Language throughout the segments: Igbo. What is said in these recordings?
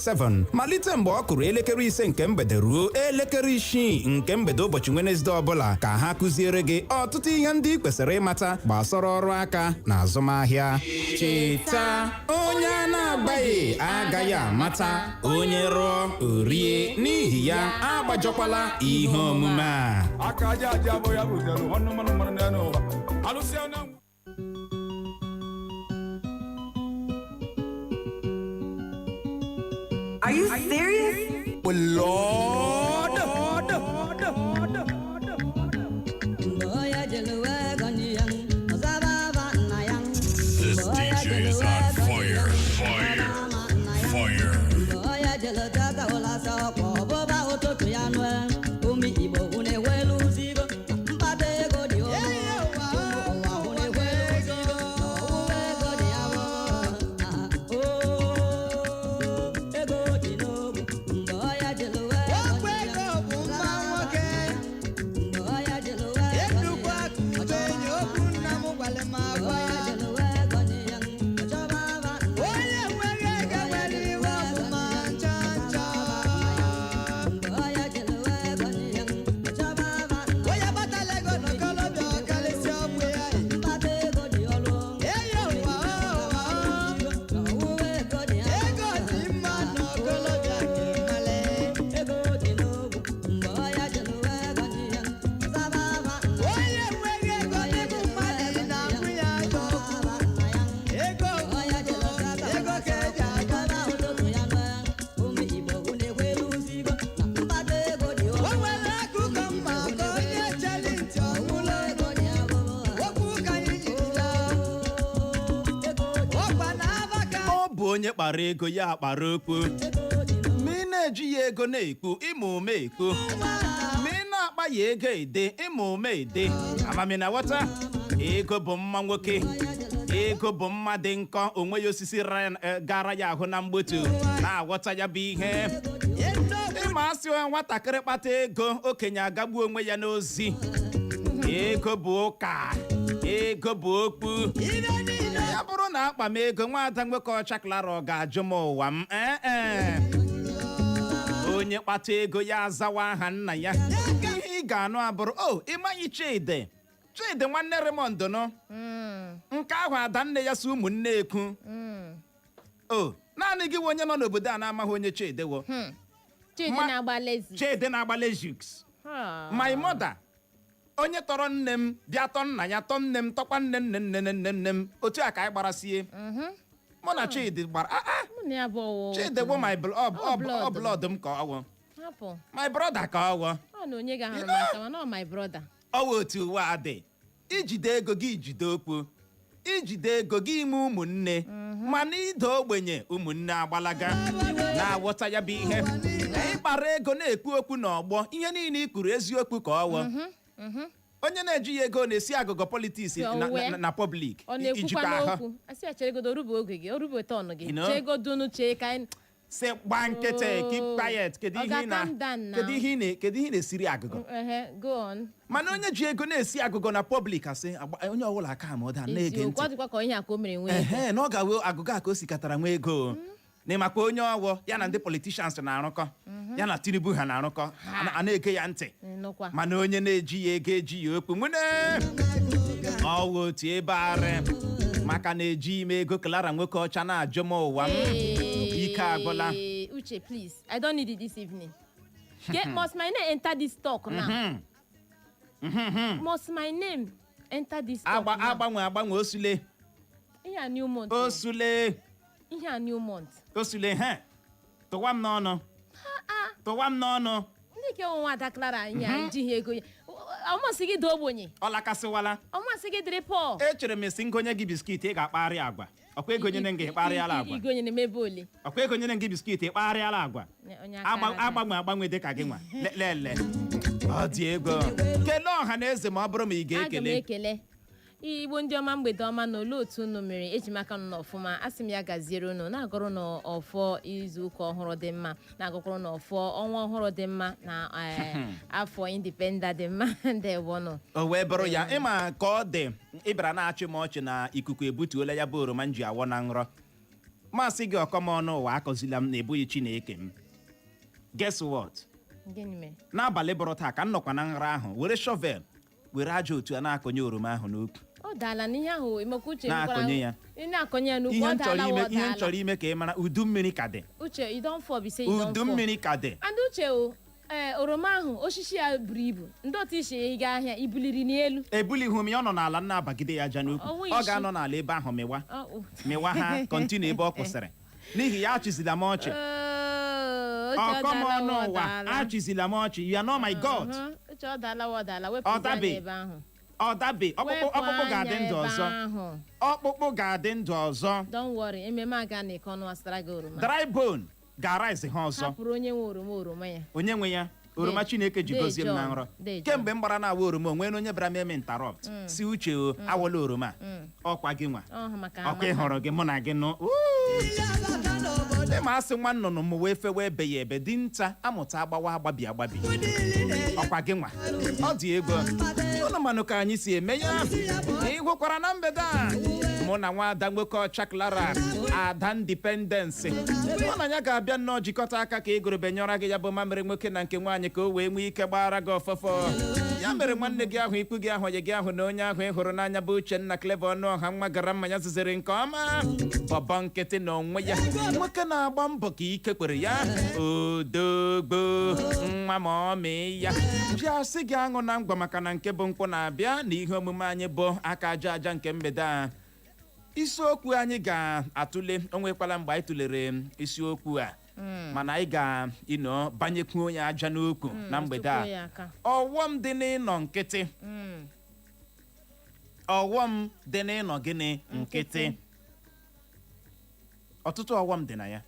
7 malite mgbe ọ kụrụ elekere 5 nke mgbede ruo elekere 6 nke mgbede ụbọchị Wenesde ọbụla, ka ha kụziere gị ọtụtụ ihe ndị ị kwesịrị ịmata gbasara ọrụ aka na azụmahịa. Cheta, onye a na-agbaghị agaghị amata onye rụọ orie. N'ihi ya, agbajọkwala ihe omume a. Aka aja aja abụọ ya butere ọnụ mmanụ mmanụ n'elu ụwa alụsịa na Are you serious? Lord. This DJ is on fire, fire, fire. Okwu ego bụ mma nwoke. Enukwu akụkọ enyi, okwu nna m gwara m agwa. Onye nwere ego nwere iwe ọmụma ncha ncha. Onye gbatala ego n'okolobịa, ọkarịsịa ọgwụ ya. Eyi ụwa, ụwa, ego dị mma n'okolobịa ka ịmale. Onye nwere ego n'ịbụ mmadụ na-ahụ ya anya okwu. Ego bụ ego ka eji aga. O nwere akụkọ mma ka onye chere ntị ọnwụla. Okwu ka anyị jiri laa. Ọkwa na abaka. Ọ bụ onye kpara ego ya akpara okwu. Ma ị na-eji ya ego na-ekwu ịma ome ekwu, ma ị na-akpa ya ego ede ịma ome ede. Amami na ghọta, ego bụ mma nwoke, ego bụ mma dị nkọ. Onwe ya osisi gara ya ahụ na mgbutu na-aghọta ya bụ ihe. Ịma asị nwatakịrị kpata ego, okenye agagbuo onwe ya n'ozi. Ego bụ ụka, ego bụ okpu. Ya bụrụ na akpa m ego, nwaada nwoke ọcha Clara, ọ ga-ajụ m ụwa m? Ee e, onye kpata ego ya azawa aha nna ya. Ihe ị ga-anụ abụrụ o ịmaghị Chidi, Chidi nwanne Raymond nọ nke ahụ, ada nne ya si ụmụnne ekwu o naanị gị wụ onye nọ n'obodo a na-amaghị onye Chidi wụ. Chidi na-agba Lexus. Chidi na-agba Lexus. My mother, onye tọrọ nne m, bịa tọ nna ya, tọ nne m, tọkwa nne nne nne nne nne nne m. Otu a ka anyị gbara sie. Mụ na Chidi gbara ah ah. Mụ na ya bụ ọwụ. Chidi bụ my Ọ blood. ọ blood m ka ọ wụ. Hapụ. My brother ka ọ wụ. Ọ na onye ga-ahụrụ You m know? aka, mana ọ my brother. Ọ wụ otu ụwa a dị. Ijide ego gị, jide okwu. Ijide ego gị, ime ụmụnne, mana ide ogbenye, ụmụnne agbalaga. Na-aghọta ya bụ ihe. Ịkpara ego na-ekwu okwu n'ọgbọ, ihe niile i kwuru eziokwu ka ọ wụ. Onye na-eji ya ego na-esi agụgọ politics na, Owe. na public. Ọ na-ekwukwa Ijikwa ahụ n'okwu asị ya cheregodo, orube oge gị, orube turn gị. You know? Chegodunu, chee ka anyị Sị gba nkịtị, keep quiet. Kedu Ọ ihe ị na ga-calm down now. kedu ihe ị na-esiri agụgọ? Ehe, go on. Mana onye ji ego na-esi agụgọ na public, asị onye ọbụla aka ma ọ daa na-ege Eziokwu, ntị. ọ dịkwa ka ihe a ka o mere nwee ego. Ehe, na ọ ga-awe agụgọ a ka o sikatara nwa ego na ịmakwa onye ọwọ ya na ndị politicians na-arụkọ, ya na Tinubu ha na-arụkọ, a na-ege ya ntị. Nụkwa. Mana onye na-eji ya ego eji ya okpu nwune ọwụ otu ebe arị maka na eji ime ego. Clara nwoke ọcha na-ajụ m ụwa m. Ike agwụla. Hey, Uche, please, I don't need it this evening. Get, must my name enter this talk now? Must my name enter this talk Agba now? Agbanwe agbanwe, osule. Ihe a new month o. Osule. Ihe a new month. Osule he, tụwa m n'ọnụ, tụwa m n'ọnụ. Ndị nke nwe nwada Clara, ihe a ejighị ego ya, ọmasị gị dị ogbenye. Ọlakasịwala. Ọmasị gị dịrị poor. Echere m esi ngonye gị biscuit, ị ga-akpagharị agwa. Ọkwa ego nyere gị, ịkpagharịala agwa. Igonye na-emebe ole? Ọkwa ego nyere gị biscuit, ịkpagharịala agwa. Onye aka ara. Agbanwe agbanwe dị ka gị nwa. Lele, ọ dị ego. Kelee ọha na eze ma ọ bụrụ ma ị Aga m ga-ekele. Ekele Igbo ndị ọma, mgbede ọma. Na olee otu unu mere? Eji m aka nọ ọfụma. Asị m ya gaziere unu, na-agụrụ n'ọfọ izu ụka ọhụrụ dị mma, na-agụkwụrụ n'ọfọ ọnwa ọhụrụ dị mma na afọ independent dị mma. Ndewonụ. O wee bụrụ ya, ịma ka ọ dị, ị bịara na-achị m ọchị na ikuku ebutuola ya bụ oroma m ji awọ na nrọ. Masị gị, ọkọmọnụ ụwa akọzila m na ebughị Chineke m. Guess what? Gịnị mere? N'abalị bụrụ taa ka m nọkwa na nrọ ahụ were shovel, were aja otu a na-akọnye oroma ahụ n'ukwu. Ọ daala n'ihe ahụ emeka Uche. Na-akọnye ya. Ị na-akọnye ya n'ukwu. Ihe Ọ m chọrọ daala ime, wa, ọ ihe m daala. chọrọ ime ka ị mara, udu mmiri ka dị. Uche, you don fall be say you don Udu fall. mmiri ka dị. And Uche o, ee, oroma ahụ, osisi ya buru ibu. Ndị otu isi ịga ahịa ibuliri n'elu? Ebulighị m ya, ọ nọ n'ala, nna abagide ya aja n'ukwu. Ọ nweghị Ọ isi. ga-anọ n'ala ebe ahụ mịwa Ọ, o. mịwa ha continue ebe ọ kwụsịrị. N'ihi ya, achịzila m ọchị. Oo, Uche, ọ Ọkọm daala ọnụ wa, ọ ụwa, daala. achịzila m ọchị. You are not my God. Uche, ọ daala wa, ọ daala. Wepụ Ọ dabe. anya ebe ahụ. Ọ dabe ọkpụkpụ. Wepụ Ọkpụkpụ ga-adị anya ndụ ebe ọzọ. ahụ. Ọkpụkpụ ga-adị ndụ ọzọ. Don't worry, ememe aga na eke ọnụ asara gị oroma. Dry bone ga-arise ha ọzọ. Hapụrụ onye nwe oroma oroma ya. Onye nwe ya oroma, Chineke ji Dee gozie m na John, nrọ. Dee John. Kemgbe m gbara na-awa oroma, onwe na onye bịara m eme interrupt si, "Uche o, awala oroma." Ọkwa gị nwa. Ọ maka Ọkwa ị hụrụ gị, mụ na gị nụ. Ịma asị nwa nnụnụ m wee fewe ebe ya ebe dinta amụta agbawa agbabi agbabi. Ọkwa gị nwa, ọ dị ego ụnụ manụ ka anyị si eme ya. Ị hụkwara na mgbede a, mụ na nwaada nwoke ọcha Clara, ada Independence, mụ na ya ga-abịa nnọọ jikọta aka ka ịgụrụbe nyọra gị ya bụ mamịrị nwoke na nke nwaanyị, ka o wee nwee ike gbara gị ọfọfọ. Ya mere, nwanne gị ahụ, ikwu gị ahụ, onye gị ahụ na onye ahụ ị hụrụ n'anya bụ Uchenna Clever Ọnụọha, nwa gara mmanya zuziri nke ọma, bọbọ nkịtị na onwe ya, nwoke na-agba mbọ ka ike kwere ya, odogbo nwa ma ọ mee ya ji asị gị aṅụ na ngwa, maka na nke bụ nkwụ na-abịa na ihe omume anyị bụ aka aja aja nke mgbede a. Isiokwu anyị ga-atụle, o nwekwala mgbe anyị tụlere isiokwu a, mana anyị ga-ịnọ banyekwuo ya aja n'okwu na mgbede Tụkwuo a. ya aka. Ọghọm dị n'ịnọ nkịtị. Ọghọm dị n'ịnọ gịnị? Nkịtị. Ọtụtụ ọghọm dị na ya.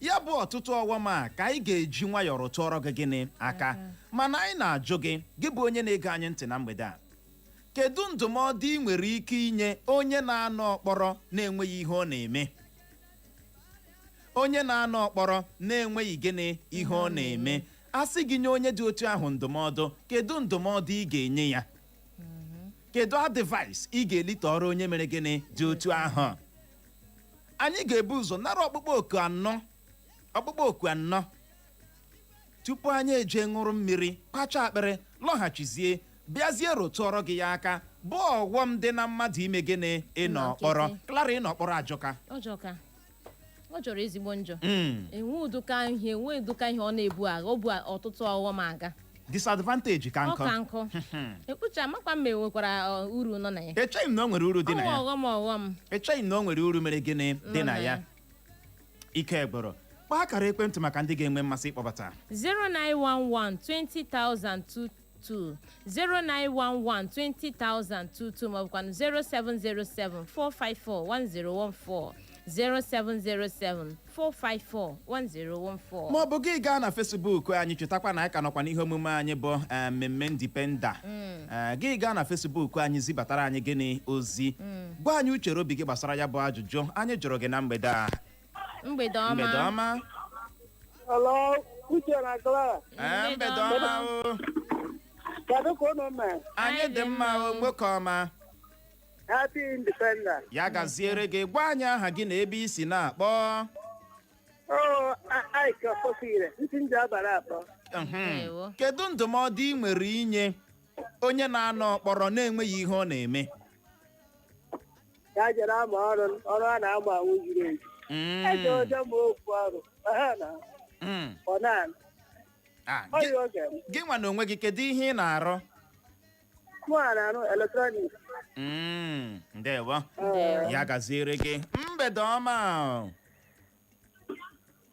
Ya bụ ọtụtụ ọghọm a ka anyị ga-eji nwayọọ rụtụọrọ gị gịnị aka. Mana anyị na-ajụ gị, gị bụ onye na-ege anyị ntị na mgbede a, kedu ndụmọdụ ị nwere ike inye onye na-anọ ọkpọrọ na-enweghị ihe ọ na-eme? Onye na-anọ ọkpọrọ na-enweghị gịnị? Ihe ọ na-eme. A sị gị nye onye dị otu ahụ ndụmọdụ, kedu ndụmọdụ ị ga-enye ya? Kedu advice ị ga-elite ọrụ onye mere gịnị dị otu ahụ? Anyị ga-ebu ụzọ nara ọkpụkpọ oku anọ, ọkpụkpọ oku anọ, tupu anyị eje ṅụrụ mmiri, kwacha akpịrị, lọghachizie, bịazie rụtụọrọ gị ya aka bụ ọghọm dị na mmadụ ime gịnị? Ịnọ Ịnọ ọkpọrọ. nkịtị. Clara, ịnọ ọkpọrọ ajọka. Ọ jọka, ọ jọrọ ezigbo njọ. Enwe ụdụka ihe, enwe ụdụka ihe ọ na-ebu agha, ọ bụ ọtụtụ ọghọm aga. Disadvantage ka Ọ nkọ. ka nkụ ekpucha makwa mma, enwekwara uru nọ na ya. Echeghị m na o nwere uru dị na Ọnwa ya. ọghọm, ọghọm. Echeghị m na o nwere uru mere gịnị dị Nọ na na ya. ya. Ike gboro. Kpọọ akara ekwentị maka ndị ga-enwe mmasị ịkpọbata. 0911 20022, 0911 20022, maọbụkwanụ 0707 454 1014, 0707 454 1014. Ma ọ bụ gị gaa na Facebook anyị. Chetakwa na anyị ka nọkwa n'ihe omume anyị bụ mmemme Independa. Gị gaa na Facebook anyị, zibatara anyị gịnị? Ozi. Gwa anyị uchere obi gị gbasara ya bụ ajụjụ anyị jụrụ gị na mgbede a. Mgbede ọma. Mgbede ọma. Hello, Uche na Clara. Mgbede ọma o. Kedu ka unu mee? Anyị dị mma o, nwoke ọma. Happy Independence. Ya gaziere gị. Gwa anyị aha gị na ebe i si na-akpọ. Oh, Ike Ọkpọkire, ntị nji abara atọ. Ndewo. Kedu ndụmọdụ ị nwere inye onye na-anọ ọkpọrọ na-enweghị ihe ọ na-eme? Ya jere ama ọrụ, ọrụ a na-amụ anwụ juru eju. Eje ụjọ ma okwu ọrụ. Ọha na ọ na Ah, ọ yi oge m. Gị nwa na onwe gị, kedu ihe ị na-arụ? Mụ a na-arụ electronic. Ndewo. Ndewo. Ya gaziere gị, mgbede ọma.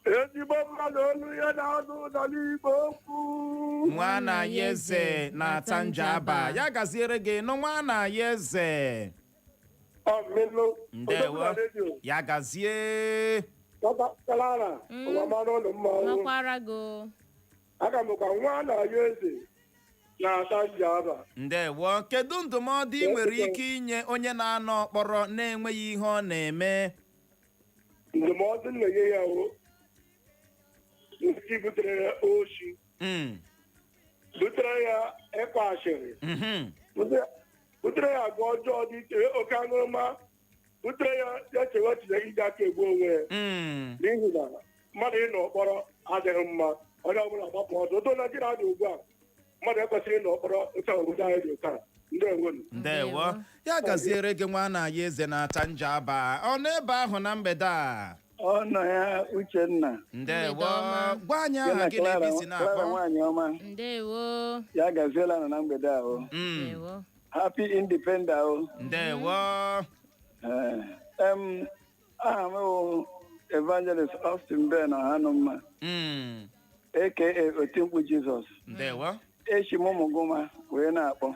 Ezigbo mmadụ, olu ya na-anụ ụlọ n'igbo okwu. Nwa na ya eze na-ata njaba. Ya gaziere gị nụ, nwa na ya eze. Ọmịnụ. Ndewo, ya gazie. Clara, ụwa mara ụlọ mmanwụ. Nọkwara gị o. Aga m kwa nwa na ya eze na-ata njaba. Ndewo. Kedu ndụmọdụ ị nwere ike inye onye na-anọ ọkpọrọ na-enweghị ihe ọ na-eme? Ndụmọdụ m na-enye ya o ndị butere ya oshi, butere ya ịkwa ashịrị, butere ya agwa ọjọọ dị iche, oke aṅụrụma. Butere ya, ya chewe echiche iji aka egbu onwe ya, n'ihi na mmadụ ịnọ mkpọrọ adịghị mma. Onye ọbụla gbapụ ọsọ. Otu Naijiria dị ugbu a, mmadụ ekwesịghị ịnọ mkpọrọ otu obodo anyị dị taa. Ndewonu. Ndewo, ya gaziere gị. Nwa na ya eze na-ata njaba ọ n'ebe ahụ na mgbede a. Ọ nọ ya, Uchenna. Ndewo. Mgbede ọma. Gwa anyị Ya aha na gị na ebe Clara. isi Clara na-akpọ. nwaanyị ọma. Ndewo. Ya gaziela nọ na mgbede ahụ. Ndewo. Happy Independent o. Ndewo. Eh, aha m bụ Evangelist Austin Ben Ọhanụmma, aka Otimkpu Jizọs. Ndewo. Echi m ụmụgụma wee na-akpọ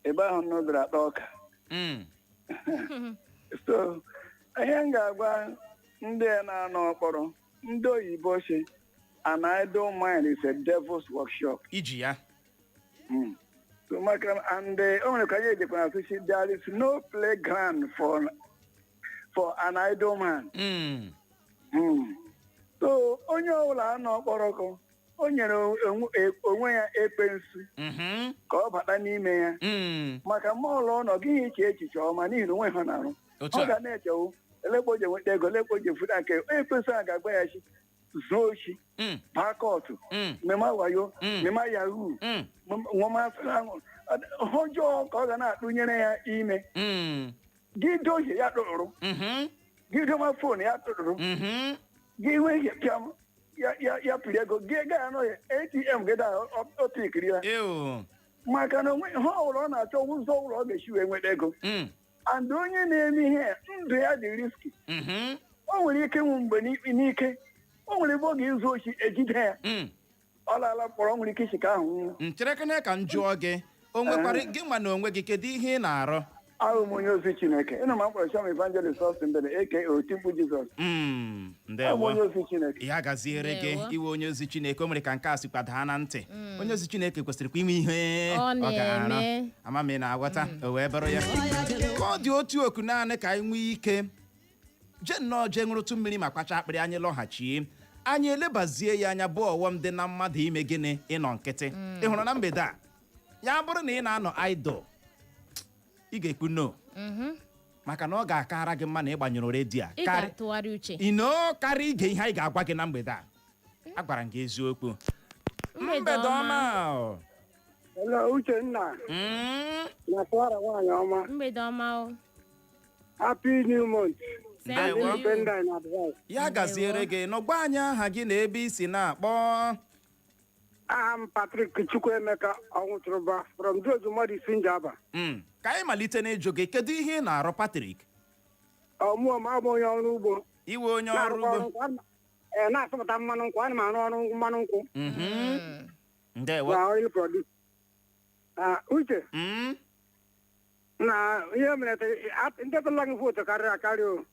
ebe ahụ nnu bịara akpa ọka. So ihe m ga-agwa ndị a na-anọ mkpọrọ, ndị oyibo si, "An idle mind is a devil's workshop." Iji ya. So maka and o nwere ka anyị ejekwa na asụsụ, there is no playground for an idle man. So onye ọbụla anọ mkpọrọkọ, o nyere onwe ya ekwensu ka ọ bata n'ime ya, maka mọọlụ ọ nọ gịghị iche echiche ọma, n'ihi na onwe ha na-arụ. Otu Ọ a. ga na-echewu elekpo o ji enweta ego, elekpo o ji efuta nke ekwensu a ga-agba ya chi zuo ochi, baa kọtụ, mema wayo, mema yahoo, nwema ọjọọ ka ọ ga na-atụnyere ya ime. Gị dohie ya tụrụ, gị doma phone ya tụrụ, gị nwee ihe pịam ya ya ya pịrị ego gị gaa anọghị ATM gị da o pikiri ya, Ew. maka na onwe ha ọbụla ọ na-achọ ụzọ ụlọ ọ ga-esi wee nweta ego. And onye na-eme ihe, ndụ ya dị risky. O nwere ike ịnwụ mgbe n'ike. O nwere ebe ọ ga-ezu ochi, ejide ya, ọ laala mkpọrọ. O nwere ike isi ka ahụ nwụọ. Ncherekene ka m jụọ gị, o nwekwara gị nwa na onwe gị, kedu ihe ị na-arụ? Ahụ m onye ozi Chineke. Ịnụ ma mkpọrọ Sham Evangelist Austin Bene, aka Otimkpu Jizọs. Ahụ m Ndewo. onye ozi Chineke. Ya gaziere gị. Ndewo. Iwe onye ozi Chineke, o mere ka nke a sikwa daa na ntị. Onye ozi Chineke kwesịrị inwe ihe Ọ ọ ga-arụ. na-eme. Ama m ị na-aghọta. O wee bụrụ ya ka ọ dị otu oku naanị ka anyị nwee ike jee nnọọ jee ṅụrụtụ mmiri ma kwacha akpịrị. Anyị lọghachie, anyị elebazie ya anya, bụ ọghọm dị na mmadụ ime gịnị? Ịnọ nkịtị. Ị hụrụ na mgbede a, ya bụrụ na ị na-anọ idle, ị ga-ekwu no, maka na ọ ga-akara gị mma na ị gbanyụrụ redio a Ị ga-atụgharị uche. Ino karịa ige ihe anyị ga-agwa gị na mgbede a. Agwara m gị eziokwu. Mgbede Mgbede ọma. ọma o. Hello, Uchenna na Clara nwaanyị ọma. Mgbede ọma o. Happy new month. Same Ndewo. to you. Independent in advance. Ya gaziere gị. Nọgba anyị aha gị na ebe i si na-akpọ. Aha m Patrick Chukwuemeka Ọnwụtụrụba from Dozu Mmadụ Isi Njaba. Ka anyị malite n'ịjụ gị, kedu ihe ị na-arụ, Patrick? Ọmụọ m abụ onye ọrụ ugbo. Iwe onye ọrụ Na-arụkwa ugbo. ọrụ nkwụ. Ee, na-asọpụta mmanụ nkwụ. Ana m arụ ọrụ mmanụ nkwụ Ndewo. na oil produce. Ah, Uche, na ihe mere ndị tụla gị vootu karịrị akarị o.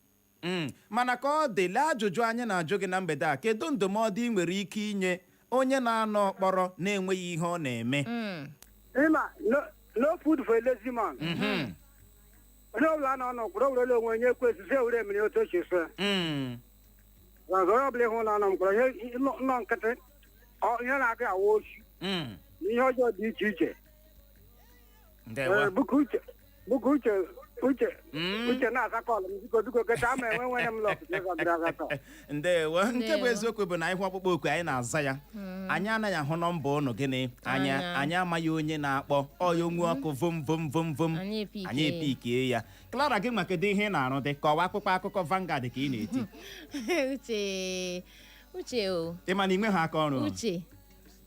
Mana ka ọ dị, lee ajụjụ anyị na-ajụ gị na mgbede a: kedu ndụmọdụ ị nwere ike inye onye na-anọ mkpọrọ na-enweghị ihe ọ na-eme? Ịma, no, no food for a lazy man. Onye ọbụla nọ n'ụkpụrụ werele onwe onye ekwesị ewere emere otu o si so ya. Ọzọ, onye ọbụla ịhụ na nọ mkpọrọ, ihe nọ nkịtị, ihe na-agụ awa ochi na ihe ọjọọ dị iche iche. Ndewo. Ee, bụka Uche, bụka Uche, Uche, Uche na-asa call m. Biko, biko, keta ama enwe nwere m lọk bịara aka. Ndewo. Nke bụ Ndewo. eziokwu bụ na ịhụ ọkpụkpọ oku anyị na-aza ya, anyị anaghị ahụ nọmba ụnụ gịnị anya. Anya. Anyị amaghị onye na-akpọ ọya onwe ọkụ vom vom vom vom. Anyị epikie. Anyị epikie ya. Clara, gị nwa, kedu ihe ị na-arụ? Dị kọwa akpụkpọ akụkọ Vanguard ka ị na-eti. Uche, Uche o. Ị ma na inwe ha aka ọrụ? Uche,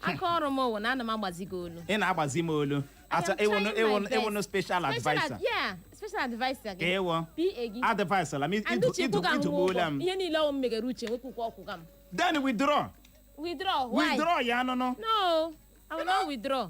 aka ọrụ m wụ na ana m agbazi gị olu. Ị na-agbazi m olu. Ata I am trying my best. ịwụnụ special adviser. Yeah, special adviser Ka gị. ịwụ PA gị. advice la m. And Uche kwụga m Idugbuola ụgwọ m. ihe niile ọ m megere, Uche nwekwukwa ọkwụga m. Then withdraw. Withdraw why? Withdraw ya nụnụ. No, I will not withdraw.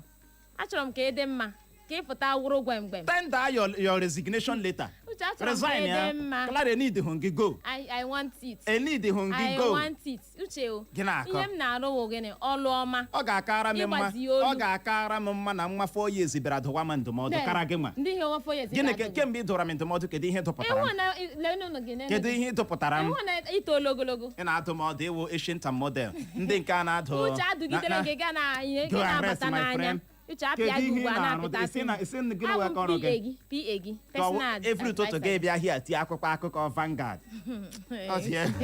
Achọrọ m ka ị dị mma, ka ị pụta wụrụ gwemgwem. Tender your resignation letter. Uche, achọrọ m ka Resign ị ya. dị mma. Clara, need hụ gị, go. I want it. E need hụ gị, I go. want it, Uche o. Gị na-akọ. Ihe m na-arụ wụ gịnị? Ọlụ ọma. Ọ ga-akara m mma. Ịgbazi olu. Ọ ga-akara m mma na nwa 4 years bịara dụwa m ndụmọdụ kara gị nwa. Ndị ihe nwa 4 years Gịnị ga-adụ gị. Kemgbe ị dụra m ndụmọdụ, kedu ihe dụpụtara Ịhụ m? na lenụnụ gị nene Kedu gị. ihe ị dụpụtara m? Ịhụ na itoolu ogologo. Ị na-adụ m ọdụ ịwụ ancient model ndị nke a na-adụ Uche, adụgidere gị gaa na ihe Go gị and rest, na-abata my n'anya. friend. Uche apịa Kedu gị ihe ugbu ị a na-arụ? na-apịta Isi na- isi na gịnị Abụ wee m kọrọ PA gị? gị, PA gị, Ka ọ personal every ụtụtụ adviser. gị bịa hia tie akwụkwọ akụkọ Vanguard. Ọ dị egwu.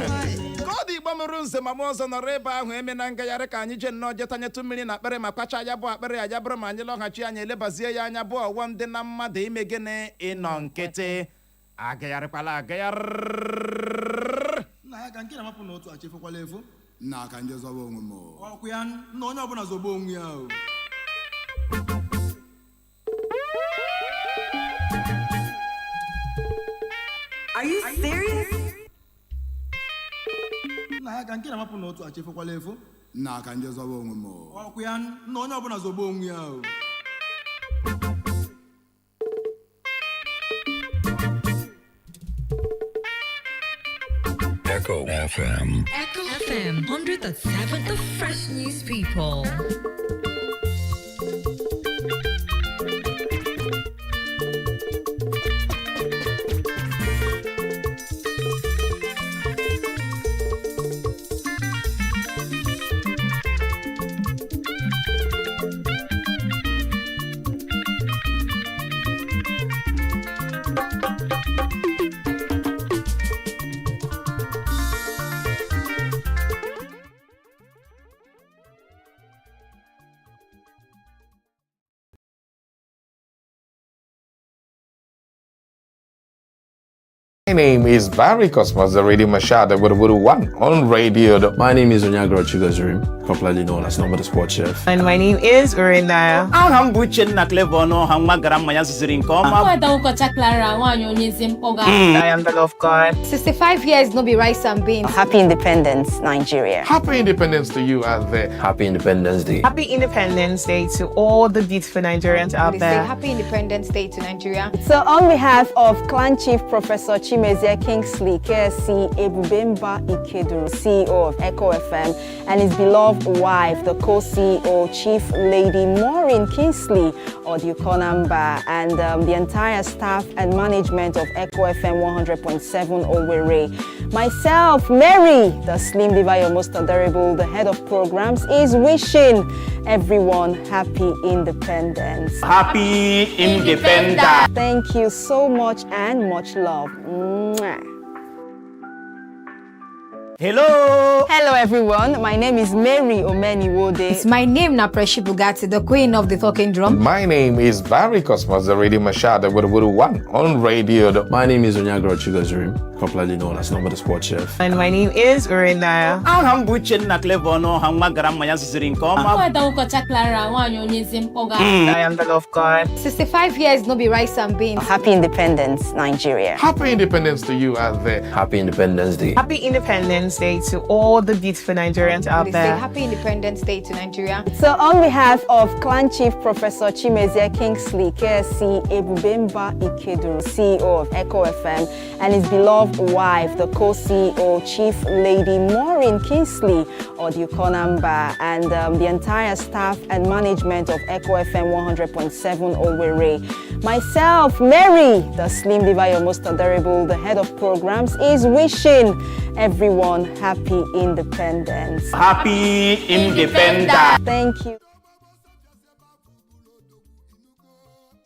Ka ọ dị, Igbo mụrụ nze ma mụ ọzọ, nọrọ ebe ahụ eme na ngagharị ka anyị jee nnọọ jetanyetụ mmiri na akpịrị ma kpacha ya bụ akpịrị ya bụrụ ma anyị lọghachi, anyị elebazie ya anya bụ ọghọm dị na mmadụ ime gịnị? Ịnọ nkịtị. Agagharịkwala agagharị. Nna ya ka nke na-amapụ n'otu achefukwala efu. Nna, aka nje zọba onwe m o. Ọkwụ ya nna, onye ọbụla zọba onwe ya o. Are you serious? Nna ya ka nke na-amapụ n'otu achefukwala efu. Nna, aka nje zọba onwe m o. Ọkwụ ya nna, onye ọbụla zọba onwe ya o. Echo FM. Echo FM 100.7, the fresh news people. My name is Barry Cosmos, the Radio Mashada with One on radio. My name is Onyagro Chigozirim, popularly known as Number the Sports Chef. And my name is Urinaya. Aha m bụ Uchenna Clever Ọnụọha, nwa gara mmanya zuziri nke ọma. Nwada ụkọcha Clara, nwaanyị onye ezi mkpọga. I am the love God. 65 years no be rice and beans. Happy Independence, Nigeria. Happy Independence to you out there. Happy Independence Day. Happy Independence Day to all the beautiful Nigerians out They say there. Happy Independence Day to Nigeria. So on behalf of Clan Chief Professor Chimezie Kingsley, KSC Ebubemba Ikeduru, CEO of Echo FM, and his beloved wife, the co-CEO, Chief Lady Maureen Kingsley Odukonamba, and the entire staff and management of Echo FM 100.7 Owerri. Myself, Mary, the Slim Diva, your most adorable, the head of programs, is wishing everyone happy independence. Happy Independence. Thank you so much and much love. Mwah. Hello. Hello, everyone. My name is Mary Omeniwode. It's my name na Preshi Bugatti, the queen of the talking drum. My name is Barry Cosmos, the Radio Mashada with One on radio. My name is Onyagro Chigozirim, popularly known as Number the Sports Chef. And my name is Urinaya. Aha m bụ Uchenna Clever Ọnụọha, nwa gara mmanya zuziri nke ọma. Nwada ụkọcha Clara, nwaanyị onye ezi mkpọga. I am the love God. 65 years no be rice and beans. Happy Independence, Nigeria. Happy Independence to you out there. Happy Independence Day. Happy Independence Day to all the beautiful Nigerians out They say there. Happy Independence Day to Nigeria. So on behalf of Clan Chief Professor Chimezie Kingsley, KSC Ebubemba Ikeduru, CEO of Echo FM, and his beloved wife, the co-CEO, Chief Lady Maureen Kingsley Odukonamba, and the entire staff and management of Echo FM 100.7 Owerri. Myself, Mary, the Slim Diva, your most adorable, the head of programs, is wishing everyone happy independence. Happy Independence. Thank you.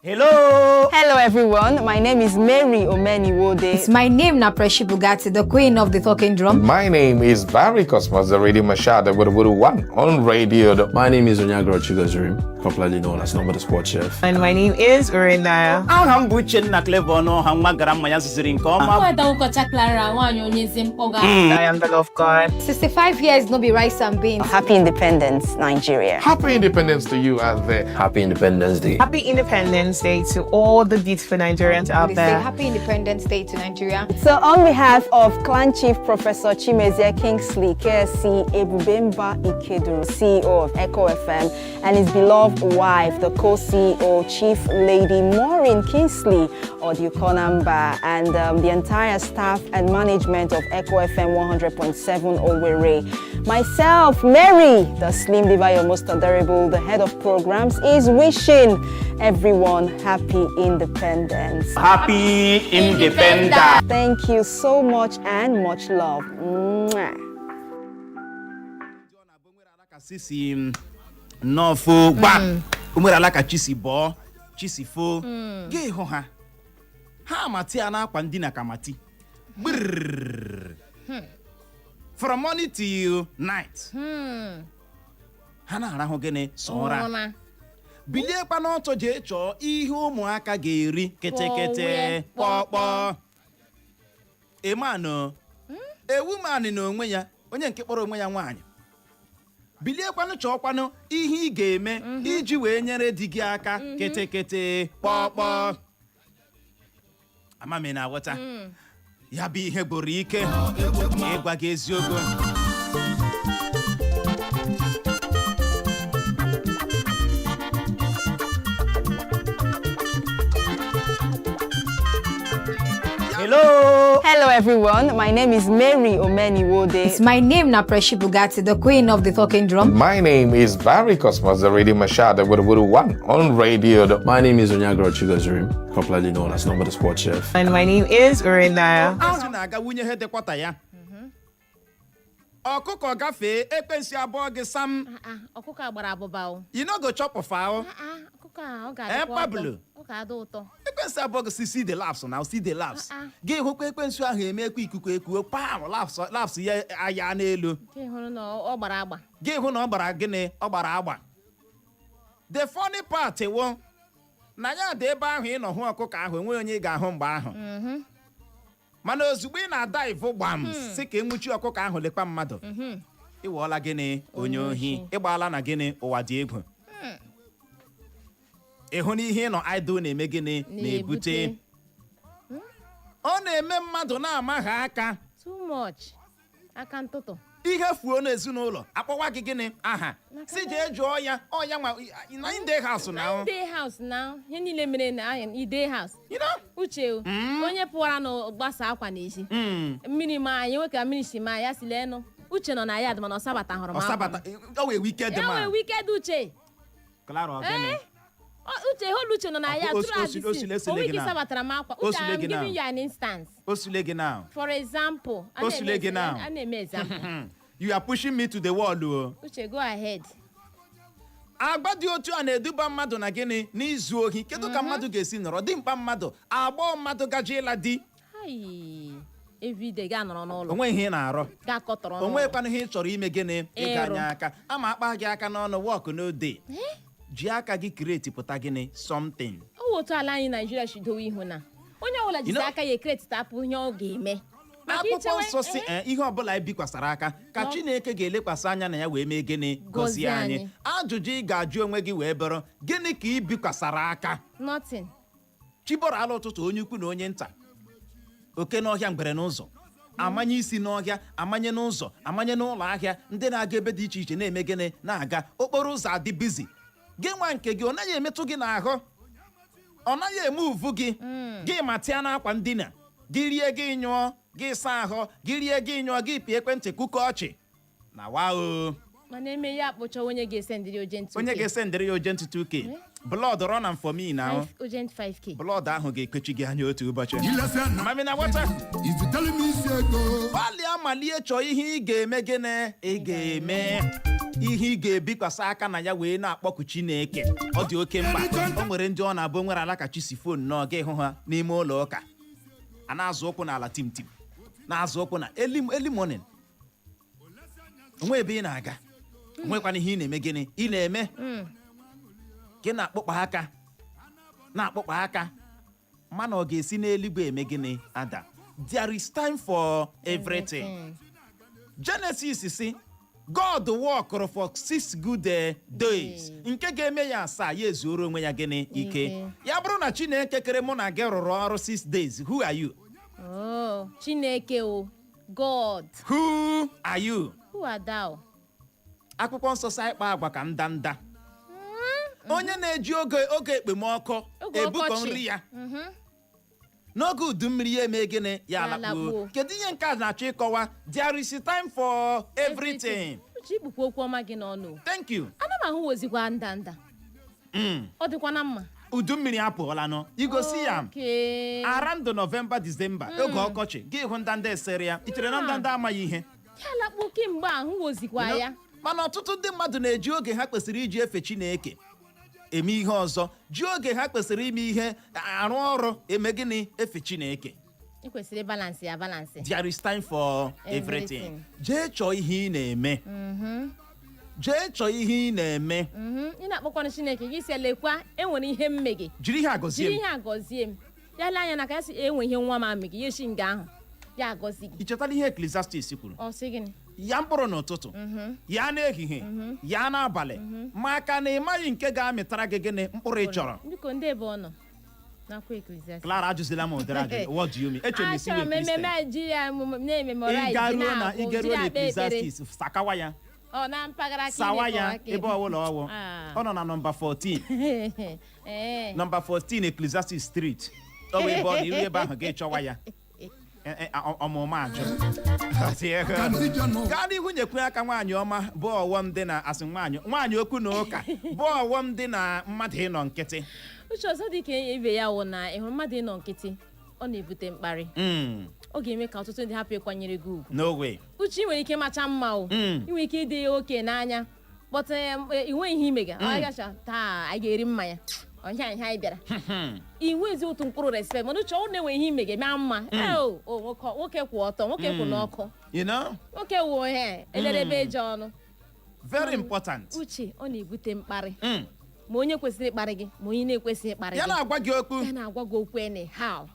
Hello. Hello, everyone. My name is Mary Omeniwode. It's my name na Preshi Bugatti, the queen of the talking drum. My name is Barry Cosmos, the Radio Mashada with One on radio. My name is Onyagro Chigozirim, popularly known as Number the Sports Chef. And my name is Urinaya. Aha m bụ Uchenna Clever Ọnụọha, nwa gara mmanya zuziri nke ọma. Nwada ụkọcha Clara, nwaanyị onye ezi mkpọga. I am the love God. 65 years no be rice and beans. Happy Independence, Nigeria. Happy Independence to you out there. Happy Independence Day. Happy Independence Day to all the beautiful Nigerians out They say there. Happy Independence Day to Nigeria. So on behalf of Clan Chief Professor Chimezie Kingsley, KSC Ebubemba Ikeduru, CEO of Echo FM, and his beloved wife, the co-CEO, Chief Lady Maureen Kingsley Odukonamba, and the entire staff and management of Echo FM 100.7 Owerri. Myself, Mary, the Slim Diva, your most adorable, the head of programs, is wishing everyone happy independence. Happy Independence. Thank you so much and much love. Mwah. Sisi nnọọfụ gba. O nwere ala ka chi si bọọ, chi si foo, gị hụ ha, ha amati ya n'akwa ndina ka mati gbirrrr from morning till night. Ha na-arahụ gịnị? Sọ ụra. Ụra. Biliekwa n'ọtọ, jee chọọ ihe ụmụaka ga-eri, ketekete, Kpọwe, kpọkpọ. Emanụ ewumanị na onwe ya, onye nke kpọrọ onwe ya nwaanyị, biliekwanụ chọọkwanụ ihe ị ga-eme iji wee nyere di gị aka, ketekete, kpọkpọ. Amami na aghọta ya bụ ihe gboro ike ịgwa gị eziokwu. Hello. Hello, everyone. My name is Mary Omeniwode. My name na Preshi Bugatti, the queen of the talking drum. My name is Barry Cosmos, the Radio Mashada Wuru One on radio. My name is Onyagro Chigozirim, popularly known as Number the Sports Chef. And my name is Urinaya. Azụ na-aga wunye he dịkwata ya, ọkụkọ gafee, ekpensi abụọ gị sam. Ah, ah, ọkụkọ a gbara abụba o. You no go chop fowl. Ah, ah, ọkụkọ a, ọ ga-adịkwa ụtọ. Pablo. Ọ ga-adị ụtọ. Ekwensu abụọ gị si, see the laps now, see the laps. Ah, ah. Gị hụkwa ekwensu ahụ emekwa ikuku ekuo pam, laps laps ya aya n'elu. Nke hụrụ na ọ gbara agba. Gị hụ na ọ gbara gịnị? Ọ gbara agba. The funny part wụ na ya dị ebe ahụ ị nọ hụ ọkụkọ ahụ, enweghị onye ị ga-ahụ mgbe ahụ, mana ozugbo ị na-ada ivu gbam si ka enwuchi ọkụkọ ahụ, lekwa mmadụ. Ịwọọla gịnị? Onye ohi. Ịgbaala na gịnị? Ụwa dị egwu. Ịhụ na ihe ị nọ idle na-eme gịnị? Na-ebute. Ọ na-eme mmadụ na-amaghị aka. Too much aka ntụtụ. Ihe fuo n'ezinụlọ, akpọwa gị gịnị aha? Si jee jụọ ya, ọ ya nwa na inde house na na ide house na ihe niile mere na ide house. You know? Uche o, onye pụwara na gbasa akwa n'ezi, mmiri maa anyị, nwe ka mmiri si maa ya, si leenụ, Uche nọ na ya dị, mana ọ sabatahụrụ m akwa m. Ọsabata ọ wee wicked Ya wee man. wicked Uche. Clara, ọ gịnị? Eh? Uche, holu Uche nọ na ya tụrụ adịsi osile onwe gị gị na. sabatara m akwa. Uche, Osile I'm gị na. giving you an instance. Osule gị now. For example, a Osule na-eme gị now. a na-eme example. You are pushing me to the wall o. Uche, go ahead. Agba dị otu a na-eduba mmadụ na gịnị? N'izu ohi. Kedu ka mmadụ ga-esi nọrọ dimkpa, mmadụ agbọọ, mmadụ gaje ịla di, Hai, everyday ga nọrọ n'ụlọ, onwe ihe ị na-arụ, ga kọtọrọ n'ụlọ. Onwekwanụ ihe ị chọrọ ime gịnị? Ịga Ịrụ. anya aka ama akpa gị aka n'ọnụ, work no dey. Ji aka gị create pụta gịnị? Something. O wụ otu ala anyị Naijiria si dowe ihu na onye ọbụla jizi aka ya ecreate ihe ọ ga-eme. Maka Akwụkwọ nsọ si ihe ọbụla ebikwasara aka ka Chineke ga-elekwasị anya na ya wee mee gịnị? Gọzie Gọzie anyị. anyị. Ajụjụ ị ga-ajụ onwe gị wee bụrụ, gịnị ka ị bikwasara aka? Nothing. Chibọrọ ala ụtụtụ, onye ukwu na onye nta, oke n'ọhịa, ngwere n'ụzọ, amanye isi n'ọhịa, amanye n'ụzọ, amanye n'ụlọ ahịa, ndị na-aga ebe dị iche iche na-eme gịnị? Na-aga. Okporo ụzọ adị busy. Gị nwa nke gị, ọ naghị emetụ gị n'ahụ, ọ naghị eme uvu gị. Gị matịa n'akwa ndina gị, rie, gị nyụọ, gị saa ahụ, gị rie, gị nyụọ, gị pịa ekwentị, kụkọ ọchị na wa o. Mana eme ya akpụcha, onye ga-esendịrị urgent 2K. Onye ga-esendịrị ya urgent 2K? Blood run am for me now. Urgent 5K. Blood ahụ ga-ekpechi gị anya otu ụbọchị. Mami na wata. Gbalịa malie chọọ ihe ị ga-eme. Gịnị ị ga-eme? Ihe ị ga-ebikwasị aka na ya wee na-akpọku Chineke, ọ dị oke mkpa. O nwere ndị ọ na-abụ nwere ala ka chi si fon nnọọ, gị hụ ha n'ime ụlọ ụka, a na-azụ ụkwụ n'ala tim tim, na-azụ ụkwụ na early early morning. Onwe ebe ị na-aga, onwekwana ihe ị na-eme. Gịnị ị na-eme? Gị na-akpụkpa aka, na-akpụkpa aka, mana ọ ga-esi n'eluigwe eme gịnị? Ada. There is time for everything. Genesis si God worked for 6 good days, nke ga-eme ya asaa, ya ezuoro onwe ya gịnị? Ike. Ike. Ya bụrụ na Chineke kere mụ na gị rụrụ ọrụ 6 days, who are you? Oh, Chineke o, God. Who are you? Who are thou? Akwụkwọ nsọ sị anyị kpaa agwa ka ndanda, onye na-eji oge ekpomọkụ Oge ebukọ ọkọchị. nri ya, n'oge udu mmiri ya eme gịnị? Ya Ya alakpuo. alakpuo. Kedu ihe nke a na-achọ ịkọwa? There is time for everything. Uche, ikpukwa okwu ọma gị n'ọnụ o. Thank you. Ana m ahụ wozikwa ndanda. Ọ dịkwa na mma. Udu mmiri apụọlanụ, igosi ya. Okay. Around November, December, oge ọkọchị, gị hụ ndanda esere ya. I chere na ndanda amaghị ihe? Ya alakpuo kemgbe ahụ wozikwa You know? ya. Mana ọtụtụ ndị mmadụ na-eji oge ha kwesịrị iji efe Chineke. eme ihe ọzọ, ji oge ha kwesịrị ime ihe, arụ ọrụ, eme gịnị? Efe Chineke. Ị kwesịrị balance ya, balance. There is time for everything. Everything. Jee chọọ ihe ị na-eme. Jee chọọ ihe ị na-eme. Ị na-akpọkwanụ Chineke gị, si lekwa, enwere ihe mme gị. Jiri ihe a gọzie Jiri m. ihe a gọzie m. Ya lee anya na ka ya si enwe ihe nwa m amị gị, ya esi nga ahụ ya agọzi gị. Ị chetala ihe Ecclesiastes kwuru? Ọ sị gịnị? Ya mkpụrụ n'ụtụtụ, ya n'ehihie, ya n'abalị, maka na ị maghị nke ga-amịtara gị gịnị? Mkpụrụ ị chọrọ. Biko, ndị ebe ọ nọ n'akwụkwọ Ecclesiastes? Clara, ajụzila m ụdịrị ajụjụ. What do you mean? Echere m isi Achọrọ m wee Christian. ememe ji ya na-ememorize. Ị garuo na ị garuo na Jiri akpa ekpere. Ecclesiastes, sakawa ya. Ọ na mpaghara ka ị Sawa ya. na-ekọwa ka Ebe ọbụla ọwụ. Ah. Ọ nọ na nọmba 14. Nọmba 14 Ecclesiastes Street. Ọ bụ ebe ọ na iru ebe ahụ gị chọwa ya. Ọmụma ajụ. Gaa n'ihu, nyekwe aka. Nwaanyị ọma, bụ ọghọm dị na asị nwaanyị nwaanyị okwu na ụka, bụ ọghọm dị na mmadụ ịnọ nkịtị. Uche, ọzọ dị ka ibe ya wụ na ịhụrụ mmadụ ịnọ nkịtị, ọ na-ebute mkparị. Ọ ga-eme ka ọtụtụ ndị hapụ ịkwanyere gị ugwu. No way. Uche, ị nwere ike macha mma o. Ị nwere ike ịdị oke n'anya, but ị nweghị ihe imega. Ọ gacha taa, anyị ga-eri mmanya ọhịa ihe anyị bịara, ị nwezi otu mkpụrụ respect. Mana uche, ọ na-enwe ihe imega maa mma. O o, nwoke nwoke kwụ ọtọ, nwoke kwụ n'ọkụ. You know? Nwoke wụ ihe elelebe eje ọnụ. Very important. Uche, ọ na-ebute mkparị, ma onye kwesịrị ịkparị gị, ma onye na-ekwesịghị ịkparị Ya gị. na-agwa gị okwu. Ya na-agwa gị okwu anyhow.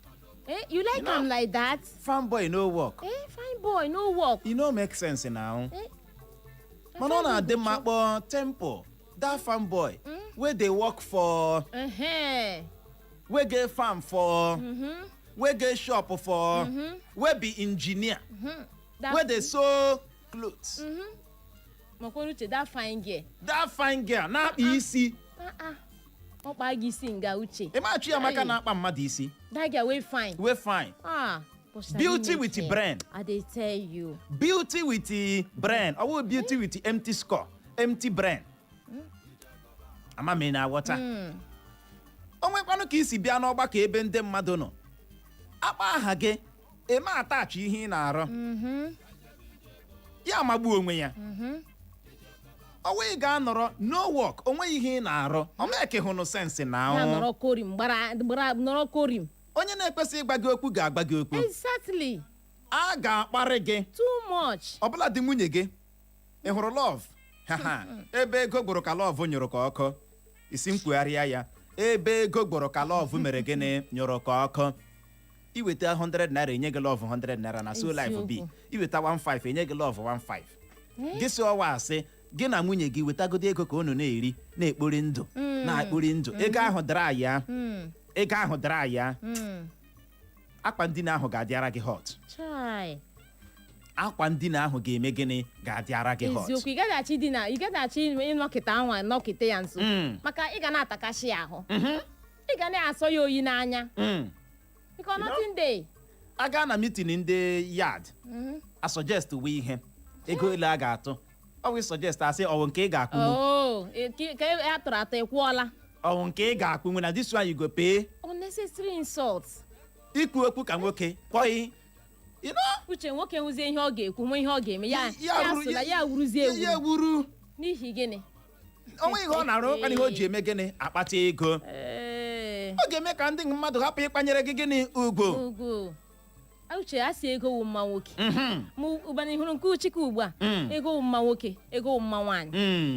Eh, you like am like that? Fine boy no work. Eh, fine boy no work. E no make sense now. Eh? Mana ọ na-adị mma kpọọ temple that farm boy wey dey work for, wey get farm for, wey get shop for, wey be engineer, wey dey sew clothes. Makwara uche, that fine girl. That fine girl na-akpa isi. Ah ah, ọ kpaa gị isi nga, uche. Ịmachi Amaka Hey. na-akpa mmadụ isi. That girl wey fine. Wey fine. Ah, but sabi Beauty make with hair. brain. I dey tell you. Beauty with the brain, ọ bụghị beauty with the empty score, empty brain. Ama m ị na-aghọta. O nwekwanụ ka isi bịa n'ọgbakọ ebe ndị mmadụ nọ, akpa aha gị, eme atachi ihe ị na-arụ, ya amagbuo onwe ya. Ọnwa ị ga-anọrọ no work, onweghị ihe ị na-arụ, omeke hụnụ sense na Ya ahụ. nọrọ korim gbara gbara, nọrọ korim. Onye na-ekwesị ịgba gị okwu ga-agba gị okwu. A ga-akparị gị. Too much. Ọbụla dị nwunye gị. Ị hụrụ love? Haha, ebe ego gburu ka love nyụrụ ka ọkụ. Isi mkpugharịa ya, ebe ego gburu ka love mere gịnị? Nyụrụ ka ọkụ. Iweta 100 naira, enye gị love 100 naira na so life bi. Eziokwu. Iweta 15, enye gị love 15. Gị si ọwa asị gị na nwunye gị wetagodo ego ka unu na-eri, na-ekpori ndụ, na-ekpori ndụ. Ego ahụ dara ya. Ego ahụ dara ya. Akwa ndina ahụ ga-adịara gị hot. Chai. Akwa ndina ahụ ga-eme gịnị? Ga-adịara gị hot. Eziokwu, ị gaghị achọ idina, ị gaghị achọ ịnọkịta anwa nọkịta ya nso. Maka ị ga na-atakashi ya ahụ, ị ga na-asọ ya oyi n'anya. Because nothing dey. A gaa na meeting ndị yard, a suggest wee ihe ego ole a ga-atụ, ọ wụ suggest, asị ọwụ nke ị ga-akwụnwu. Oh, ka a tụrụ atụ, ị kwụọla. Ọwụ nke ị ga-akwụnwu na this one you go pay. Unnecessary insult. Ikwu okwu ka nwoke kwọghị. Uche, nwoke nwụzie ihe ọ ga-ekwu, nwe ihe ọ ga-eme ya. Ya Ya sola ya wuruzie ya ewuru. Ewuru. N'ihi gịnị? Onwe ihe ọ na-arụ kwana, ihe o ji eme gịnị? Akpata ego. Ee. Ọ ga-eme ka ndị mmadụ hapụ ịkwanyere gị gịnị? Ugwu. Ugwu. Uche, a sị ego wụ mma nwoke. Ma ụbana hụrụ nke uchike ugbu a. Ego wụ mma nwoke, ego wụ mma nwaanyị.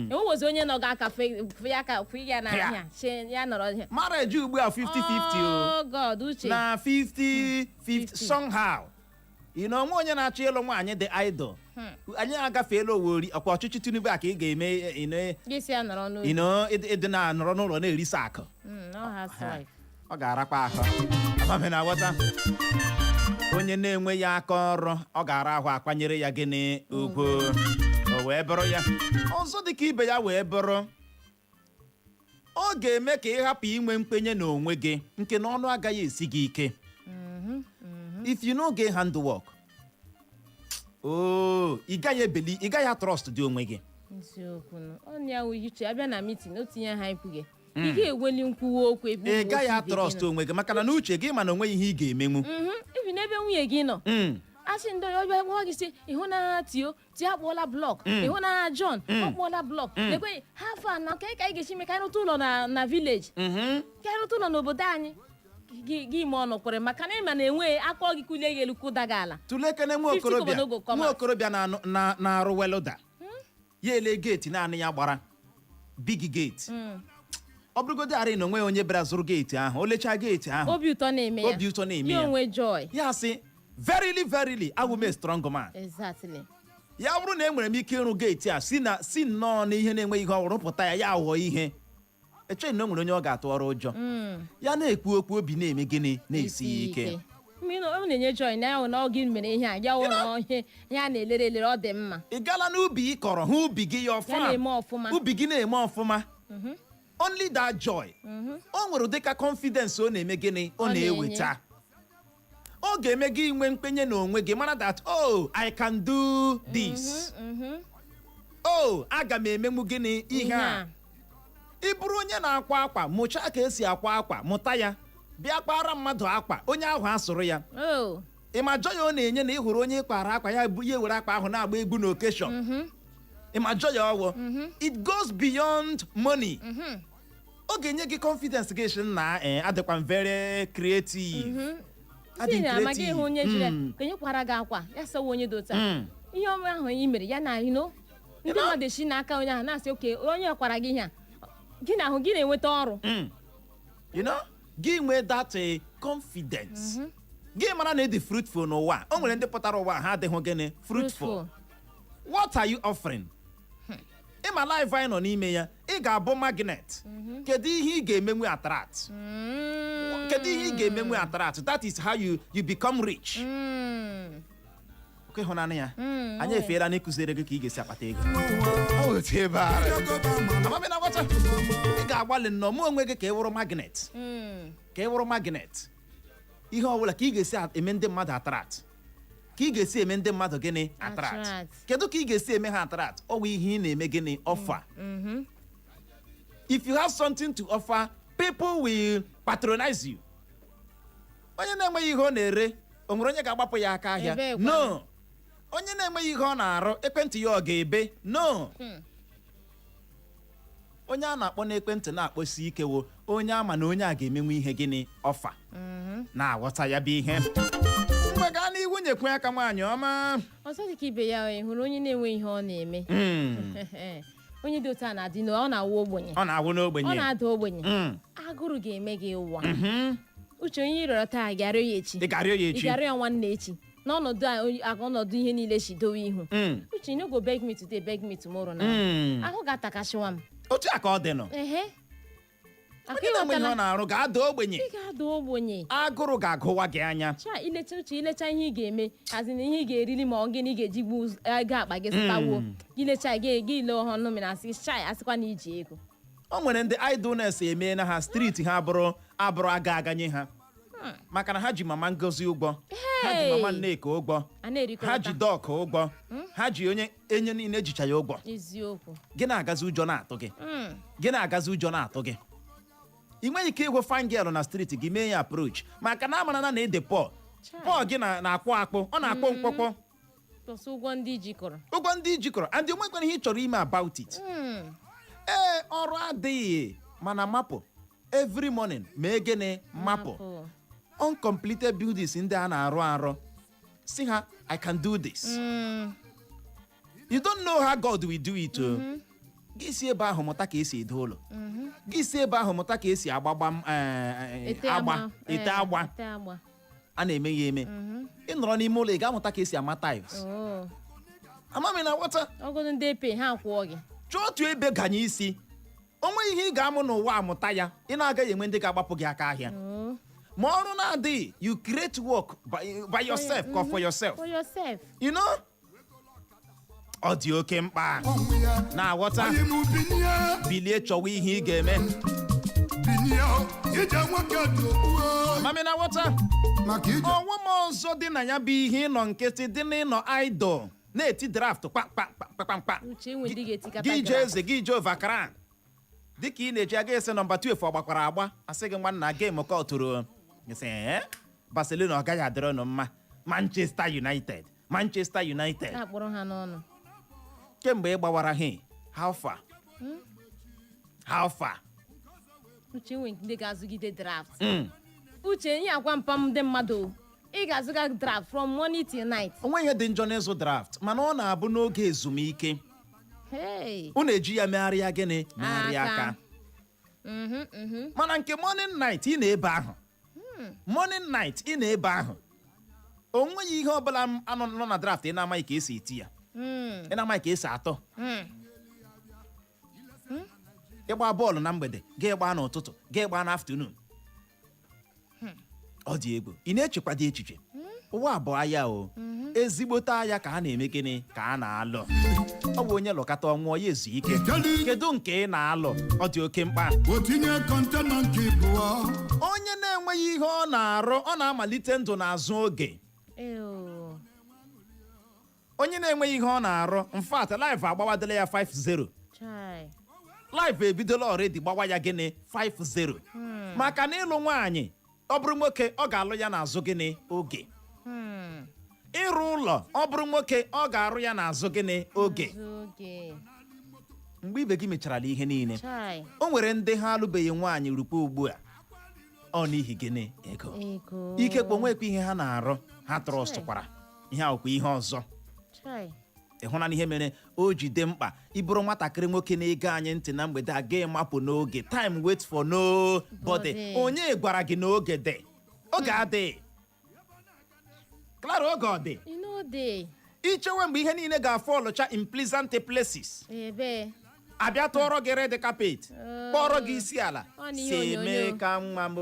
Enweghịzi onye nọ ga-aka fe ya ka fụ ya n'ahịa che ya nọrọ ihe. Marriage ugbu a, 50-50 o. Oh God, uche. Na 50 50 somehow. Ị na onwe onye na-achọ ịlụ nwaanyị dị idle. Anyị agafeela owori ọkwa ọchịchị Tinubu a ka ị ga-eme Gị si ya nọrọ n'obi. Ịdị na nọrọ n'ụlọ na-erisa akụ. No housewife. Ọ ga-arakwa ahụ. Amami na aghọta, onye na-enweghị aka ọrụ, ọ ga-ara ahụ akwanyere ya gịnị? Ugwu. O wee bụrụ ya. Ọzọ dị ka ibe ya wee bụrụ, ọ ga-eme ka ị hapụ inwe nkwenye n'onwe gị, nke na ọnụ agaghị esi gị ike. If you no get handwork, oh, ị gaghị ebeli, ị gaghị atrust dị onwe gị. Eziokwu nụ. Ọ ya wụ uche, abịa na meeting, otu ihe ha ekwughị, ị ga-eweli nkwuwa okwu ebe Ị ụmụ gaghị nwoke ibe gị atrust nọ. onwe gị, maka na n'uche gị, mana onweghị ihe ị ga-emenwu. Ibi n'ebe nwunye gị nọ. Asị ndị ọbịa gwa gị sị, ịhụ na tio tio akpụọla block, ịhụ na John ọ kpụọla block, lekwe ha afọ a na nke ka anyị ga-esi mee ka anyị rụta ụlọ na village, ka anyị rụta ụlọ n'obodo anyị. Gị ma ọ nọkwere maka na ịma na enwe akpọ gị kulie gị elu, kụda gị ala. Tulekene nwa 50 okorobịa kobo n'ogo nwa commerce. okorobịa na-arụ welder, ya ele gate naanị ya gbara big gate. Ọ bụrụgodị arị na onwe ya onye bịara zụrụ gate ahụ, o lechaa gate ahụ, obi ụtọ na-eme ya. Obi ụtọ na-eme ya. ya. Onwe joy. Ya sị, "Verily, verily, awụ m a strong man." Ya bụrụ na enwere m ike ịrụ gate a si na si nnọọ na ihe na-enweghị ihe ọ rụpụta ya, ya aghọọ ihe, echeghị na o nwere onye ọ ga-atụ ọrụ ụjọ. Ya na-ekwu okwu, obi na-eme gịnị? Na-esi ya ike. Mmiri ọ na-enye joy na ya hụ na ọ gị mere ihe a, ya hụ na ihe ya na-elere elere, ọ dị mma. Ị gala n'ubi ị kọrọ, hụ ubi gị ya ya ọfụma, na-eme ọfụma. Ubi gị na-eme ọfụma, only that joy, o nwere ụdịka confidence ọ na-eme gịnị? Ọ Ọ na-enye. na-eweta. Ọ ga-eme gị inwe nkwenye n'onwe gị, mara that, "Oh, I can do this. Oh, aga m emenwu gịnị? Ihe a." Ị bụrụ onye na-akwa akwa, mụchaa ka esi akwa akwa, mụta ya, bịa kpara mmadụ akwa, onye ahụ asụrụ ya. Ị ma joy ọ na-enye na ị hụrụ onye ịkwara akwa ya bụ ya were akwa ahụ na-agba egwu n'occasion? Ị ma joy ọwụ? It goes beyond money. Ọ ga-enye gị confidence gị sị na adịkwa m very creative. Adị si m na amaghị creative. ịhụ onye jiri ka onye kwara gị akwa ya sawa, onye dị otu a, ihe ọma ahụ ị mere ya na ndị mmadụ esi n'aka onye ahụ na-asị, oke onye kwara gị ihe a, gị na ahụ gị na-enweta ọrụ. Gị nwee that confidence, gị mara na ịdị fruitful n'ụwa. O nwere ndị pụtara ụwa ha adịghị gịnị? Fruitful. What are you offering? Ịma life anyị nọ n'ime ya, ị ga-abụ magnet. Kedu ihe ị ga-emenwe attract? Kedu ihe ị ga-emenwe attract? That is how you become rich. Oke ịhụnanya ya, anyị efeela n'ịkụziri gị ka ị ga-esi akpata ego. Ọ otu ebe ahụ. Amami na nghọta. Ị ga-agbalị nnọọ mụ onwe gị ka ị wụrụ magnet, ka ị wụrụ magnet. Ihe ọbụla ka ị ga-esi eme ndị mmadụ attract, ka ị ga-esi eme ndị mmadụ gịnị? Attract. Attract. Kedu ka ị ga-esi eme ha attract? Ọ bụ ihe ị na-eme gịnị? Offer. If you have something to offer, people will patronize you. Onye na-enweghị ihe ọ na-ere, o nwere onye ga-agbapụ ya aka ahịa? Ebee kwa? No. Onye na-enweghị ihe ọ na-arụ, ekwentị ya ọ ga-ebe? No. Onye a na-akpọ n'ekwentị na-akpọsi ike wo onye ama na onye a ga-emenwe ihe gịnị? Offer. Na-aghọta ya bụ ihe. Mgbe gaa n'ihu, nyekwe aka, nwaanyị ọma. Ọzọ dị ka ibe ya, ị hụrụ onye na-enwe ihe ọ na-eme, onye dị otu a na-adị na ọ na-awụ ogbenye. Ọ na-awụ n'ogbenye. Ọ na-ada ogbenye. Agụrụ ga-eme gị ụwa. Uche, onye ị rịọrọ taa, ga-arịọ ya echi. Ị ga-arịọ ya Ị echi. ga-arịọ ya nwanne echi. N'ọnọdụ a, ọnọdụ ihe niile si dowe ihu, Uche, you no go beg me today, beg me tomorrow na ahụ ga-atakasịwa m. Otu a ka ọ dị nọ. Ehe. Akụ Onye na-enweghị ihe ọ ịghọtala? na-arụ ga-ada ogbenye. Ị ga-ada ogbenye. Agụrụ ga-agụwa gị anya. Cha, ilecha, uche, ilecha ihe ị ga-eme hazi na ihe ị ga-erili, ma ọ gịnị ị ga-eji gbu ego akpa gị zụtawuo. Gị lecha, gị ile ọnụ mere asị chai, asịkwa na iji ego. O nwere ndị idleness emee na ha street ha abụrụ abụrụ aga aganye ha, maka na ha ji mama Ngozi ụgwọ, ha ji mama Nneka ụgwọ, A na-erikọrọta. ha ji dọka ụgwọ, ha ji onye enye niile ejicha ya ụgwọ. Gị na-agazi, ụjọ na-atụ gị. Gị na-agazi, ụjọ na-atụ gị. Ị nweghị ike ịhụ fine girl na street gị mee ya approach, maka na amara na ịdị poor. Poor gị na-akpụ akpụ, ọ na-akpụ mkpọkpọ. Tọsọ ụgwọ ndị jikọrọ. Ụgwọ ndị jikọrọ, and onwekwana ihe ị chọrọ ime about it. Ee, ọrụ adịghị, mana mapụ every morning, mee gịnị? Mapụ uncompleted buildings ndị a na-arụ arụ, si ha, "I can do this." You don't know how God will do it o. Gị si ebe ahụ mụta ka esi edo ụlọ, gị si ebe ahụ mụta ka esi agbagba Ete agba, agba. ete agba. Ete agba. A na-eme ya eme. Ị nọrọ n'ime ụlọ, ị ga-amụta ka esi ama tiles. Amami na nghọta. Ọgọdụ ndị epe ha kwụọ gị. Chọọ otu ebe ganye isi. O nweghị ihe ị ga-amụ n'ụwa amụta ya ị na-agaghị enwe ndị ga-agbapụ gị aka ahịa. Ma ọrụ na-adịghị, you create work by yourself or for yourself. For yourself. Ọ dị oke mkpa na-aghọta. Bilie chọwa ihe ị ga-eme. Mami na nghọta. Ọghọm ọzọ dị na ya bụ ihe ịnọ nkịtị dị n'ịnọ idle na-eti draft kpakpakpakpakpa. Uche, enwe ndị ga-etikata Gị jee draft. eze gị jee overcrown, dịka ị na-eji aga ese nọmba 12, ọ gbakwara agba, asị gị, "Nwanna, game kọtụrụ." Sị, "Ee, Barcelona, ọ gaghị adịrị unu mma." Manchester United, Manchester United. Na-akpọrọ ha n'ọnụ. Kemgbe ị gbawara ha, how far? How far? Uche, nwe ndị ga-azụgide draft. Uche, ihe akwa mpam ndị mmadụ o. Ị ga-azụga draft from morning till night. Onwe ihe dị njọ n'ịzụ draft, mana ọ na-abụ n'oge ezumike. Hey. Unu eji ya megharịa gịnị? Megharịa Aka. aka. Mana nke morning night, ị na-ebe ahụ morning night, ị na-ebe ahụ, o nweghị ihe ọbụla m anọ nọ na draft ị na-amaghị ka esi eti ya, ị na-amaghị ka esi atọ. Ịgba bọọlụ na mgbede, gị gbaa n'ụtụtụ, gị gbaa n'afternoon, ọ dị egwu. Ị na-echekwado echiche ụwa abụọ aya o, ezigbote aya ka a na-eme gịnị, ka a na-alụ. Ọ bụ onye lụkata ọnwụọ ya ezu ike. Kedu nke ị na-alụ? Ọ dị oke mkpa. O tinye container nke ịbụọ. Onye na-enweghị ihe ọ na-arụ, ọ na-amalite ndụ n'azụ oge. Ew. Onye na-enweghị ihe ọ na-arụ, in fact, life agbawadela ya 5-0. Chai. Life ebidola already gbawa ya gịnị? 5-0. Maka na ịlụ nwaanyị, ọ bụrụ nwoke, ọ ga-alụ ya n'azụ gịnị? Oge. Ịrụ ụlọ, ọ bụrụ nwoke, ọ ga-arụ ya n'azụ gịnị? Oge. Azụ oge. Mgbe ibe gị mecharala ihe niile. Chai. O nwere ndị ha alụbeghị nwaanyị rukwa ugbu a, ọ n'ihi gịnị? Ego. Ego. Ikekwe onwekwa ihe ha na-arụ, ha trustkwara ihe akwụkwọ ihe ọzọ. Chai. Ị hụla na ihe mere o ji dị mkpa ịbụrụ nwatakịrị nwoke na-ege anyị ntị na mgbede a, ga mapụ n'oge. Time wait for no body. Body. Onye gwara gị na oge dị? Oge adịghị, Clara. Oge ọ dị? You know dey. Ichewe mgbe ihe niile ga-afọ ọlụcha in pleasant places, Ebe. abịa tụọrọ gị red carpet, kpọrọ gị isi ala, Ọ na ihe si onyonyo. Emeka nwa m,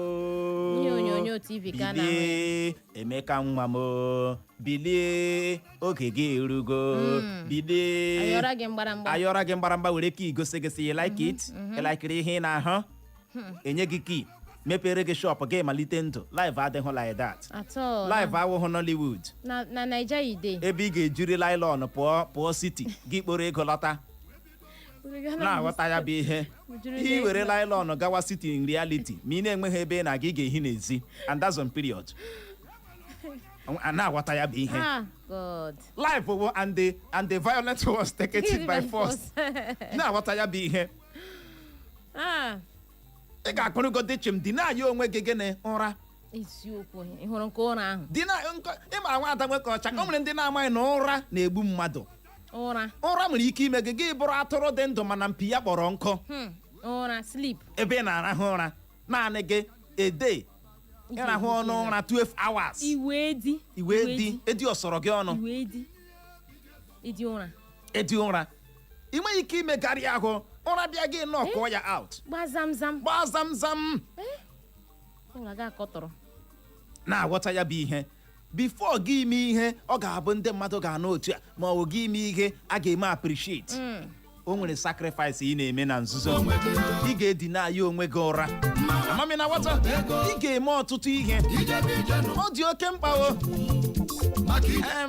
Ihe onyonyo TV ka a na-ahụ ya. bilie. Emeka nwa m, bilie, oge gị erugo, bilie. Ayọrọ gị mgbaramgba. Ayọrọ gị mgbaramgba, were key gosi gị, sị, "You like it? You like ihe ị na-ahụ?" Enye gị key, mepere gị shop, gị malite ndụ. Life adịghị like that. Atọ. Life awụghụ Nollywood Na Naija ide. ebe ị ga-ejiri nylon pụọ pụọ city, gị kporo ego lọta. Na-aghọta ya bụ ihe? Ị were nylon gawa city, in reality, ma ị na-enweghị ebe ị na-aga, ị ga-ehi n'ezi, and that's on period. A na-aghọta ya bụ ihe? Ah, God. Life wo and the violent was taken it by force. Na-aghọta ya bụ ihe? Ah, Ị ga-akpụrụgodi chim dị na-aya onwe gị gịnị? Ụra. Eziokwu, ị hụrụ nke ụra ahụ? Dị na ịma nwa ada nwoke ọcha, o nwere ndị na-amaghị na ụra na-egbu mmadụ. Ụra. Ụra nwere ike ime gị, gị bụrụ atụrụ dị ndụ mana mpi ya kpọrọ nkụ. Ụra, sleep. Ebe ị na-arahụ ụra naanị gị ede, ịrahụ ọnụ ụra 12 hours. Iwe di. Iwe di edi ọsọrọ gị ọnụ. Iwe di. Ịdị ụra. Edi ụra, ị nweghị ike imegharị ahụ. Ụra bịa, gị nọkụọ ya out. Gbaa zamzam. Gbaa zamzam. Ụra gị akọtọrọ. Na-aghọta ya bụ ihe? Before gị ime ihe ọ ga-abụ ndị mmadụ ga-anụ otu a, ma ọ bụ gị ime ihe a ga-eme appreciate, o nwere sacrifice ị na-eme na nzuzo. Ị ga-edina ya onwe gị ụra. Amami na ghọta, ị ga-eme ọtụtụ ihe. Ọ dị oke mkpa o.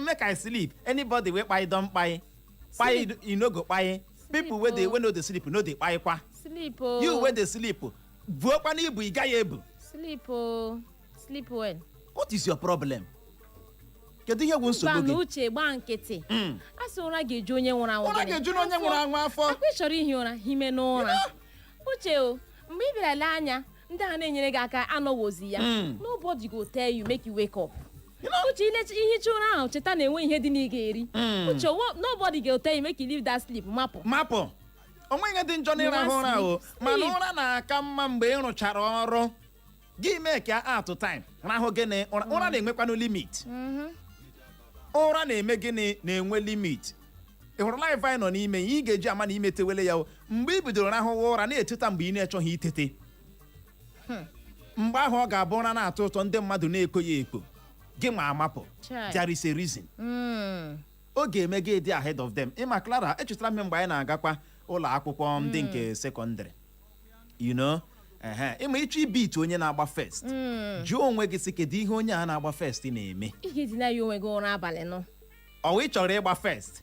Make I sleep. Anybody wey kpai don kpai kpai. You no go kpai. People wey dey, wey no dey sleep, no dey kpai kwa. Sleep o. You wey dey sleep, buokwa n'ibu, ị gaghị ebu. Sleep o. Sleep well. What is your problem? Kedu ihe bụ nsogbu Mba na gị? Uche, gbaa nkịtị. A sị ụra ga-eju onye nwụrụ anwụ Ụra gịnị? ga-eju onye nwụrụ anwụ afọ. Akwa ị chọrọ ihi ụra, hime n'ụra. Uche o, mgbe ị bịara lee anya, ndị a na-enyere gị aka anọwozi ya. Nobody go tell you make you wake up. Uche, ihicha ụra ahụ, cheta na enwe ihe dị na ị ga-eri. Uche, nobody go tell you make you leave that sleep, mapụ. Mapụ. Onwe ihe dị njọ n'ịrahụ ụra o, mana ụra na-aka mma mgbe ị rụchara ọrụ gị mee ka atụ time rahụ gịnị? Ụra. Ụra na-enwekwanụ limit. Ụra na-eme gịnị? Na-enwe limit. Ị hụrụ life anyị nọ n'ime ya, ị ga-eji ama na imetewele ya o. Mgbe ị bidoro rahụwa ụra, na-eteta mgbe ị na-echọghị itete, mgbe ahụ ọ ga-abụ ụra na-atọ ụtọ, ndị mmadụ na-eko ya eko, gị ma amapụ. Chai. There is a reason. Ọ ga-eme gị dị ahead of them. Ịma Clara, echetara m mgbe anyị na-agakwa ụlọ akwụkwọ ndị nke secondary, ehe, ịma ịchọ ibeat onye na-agba first, jụọ onwe gị sị, kedu ihe onye a na-agba first na-eme? Ị ga-edina ya onwe gị ụra abalị nọ. Ọwa ị chọrọ ịgba first,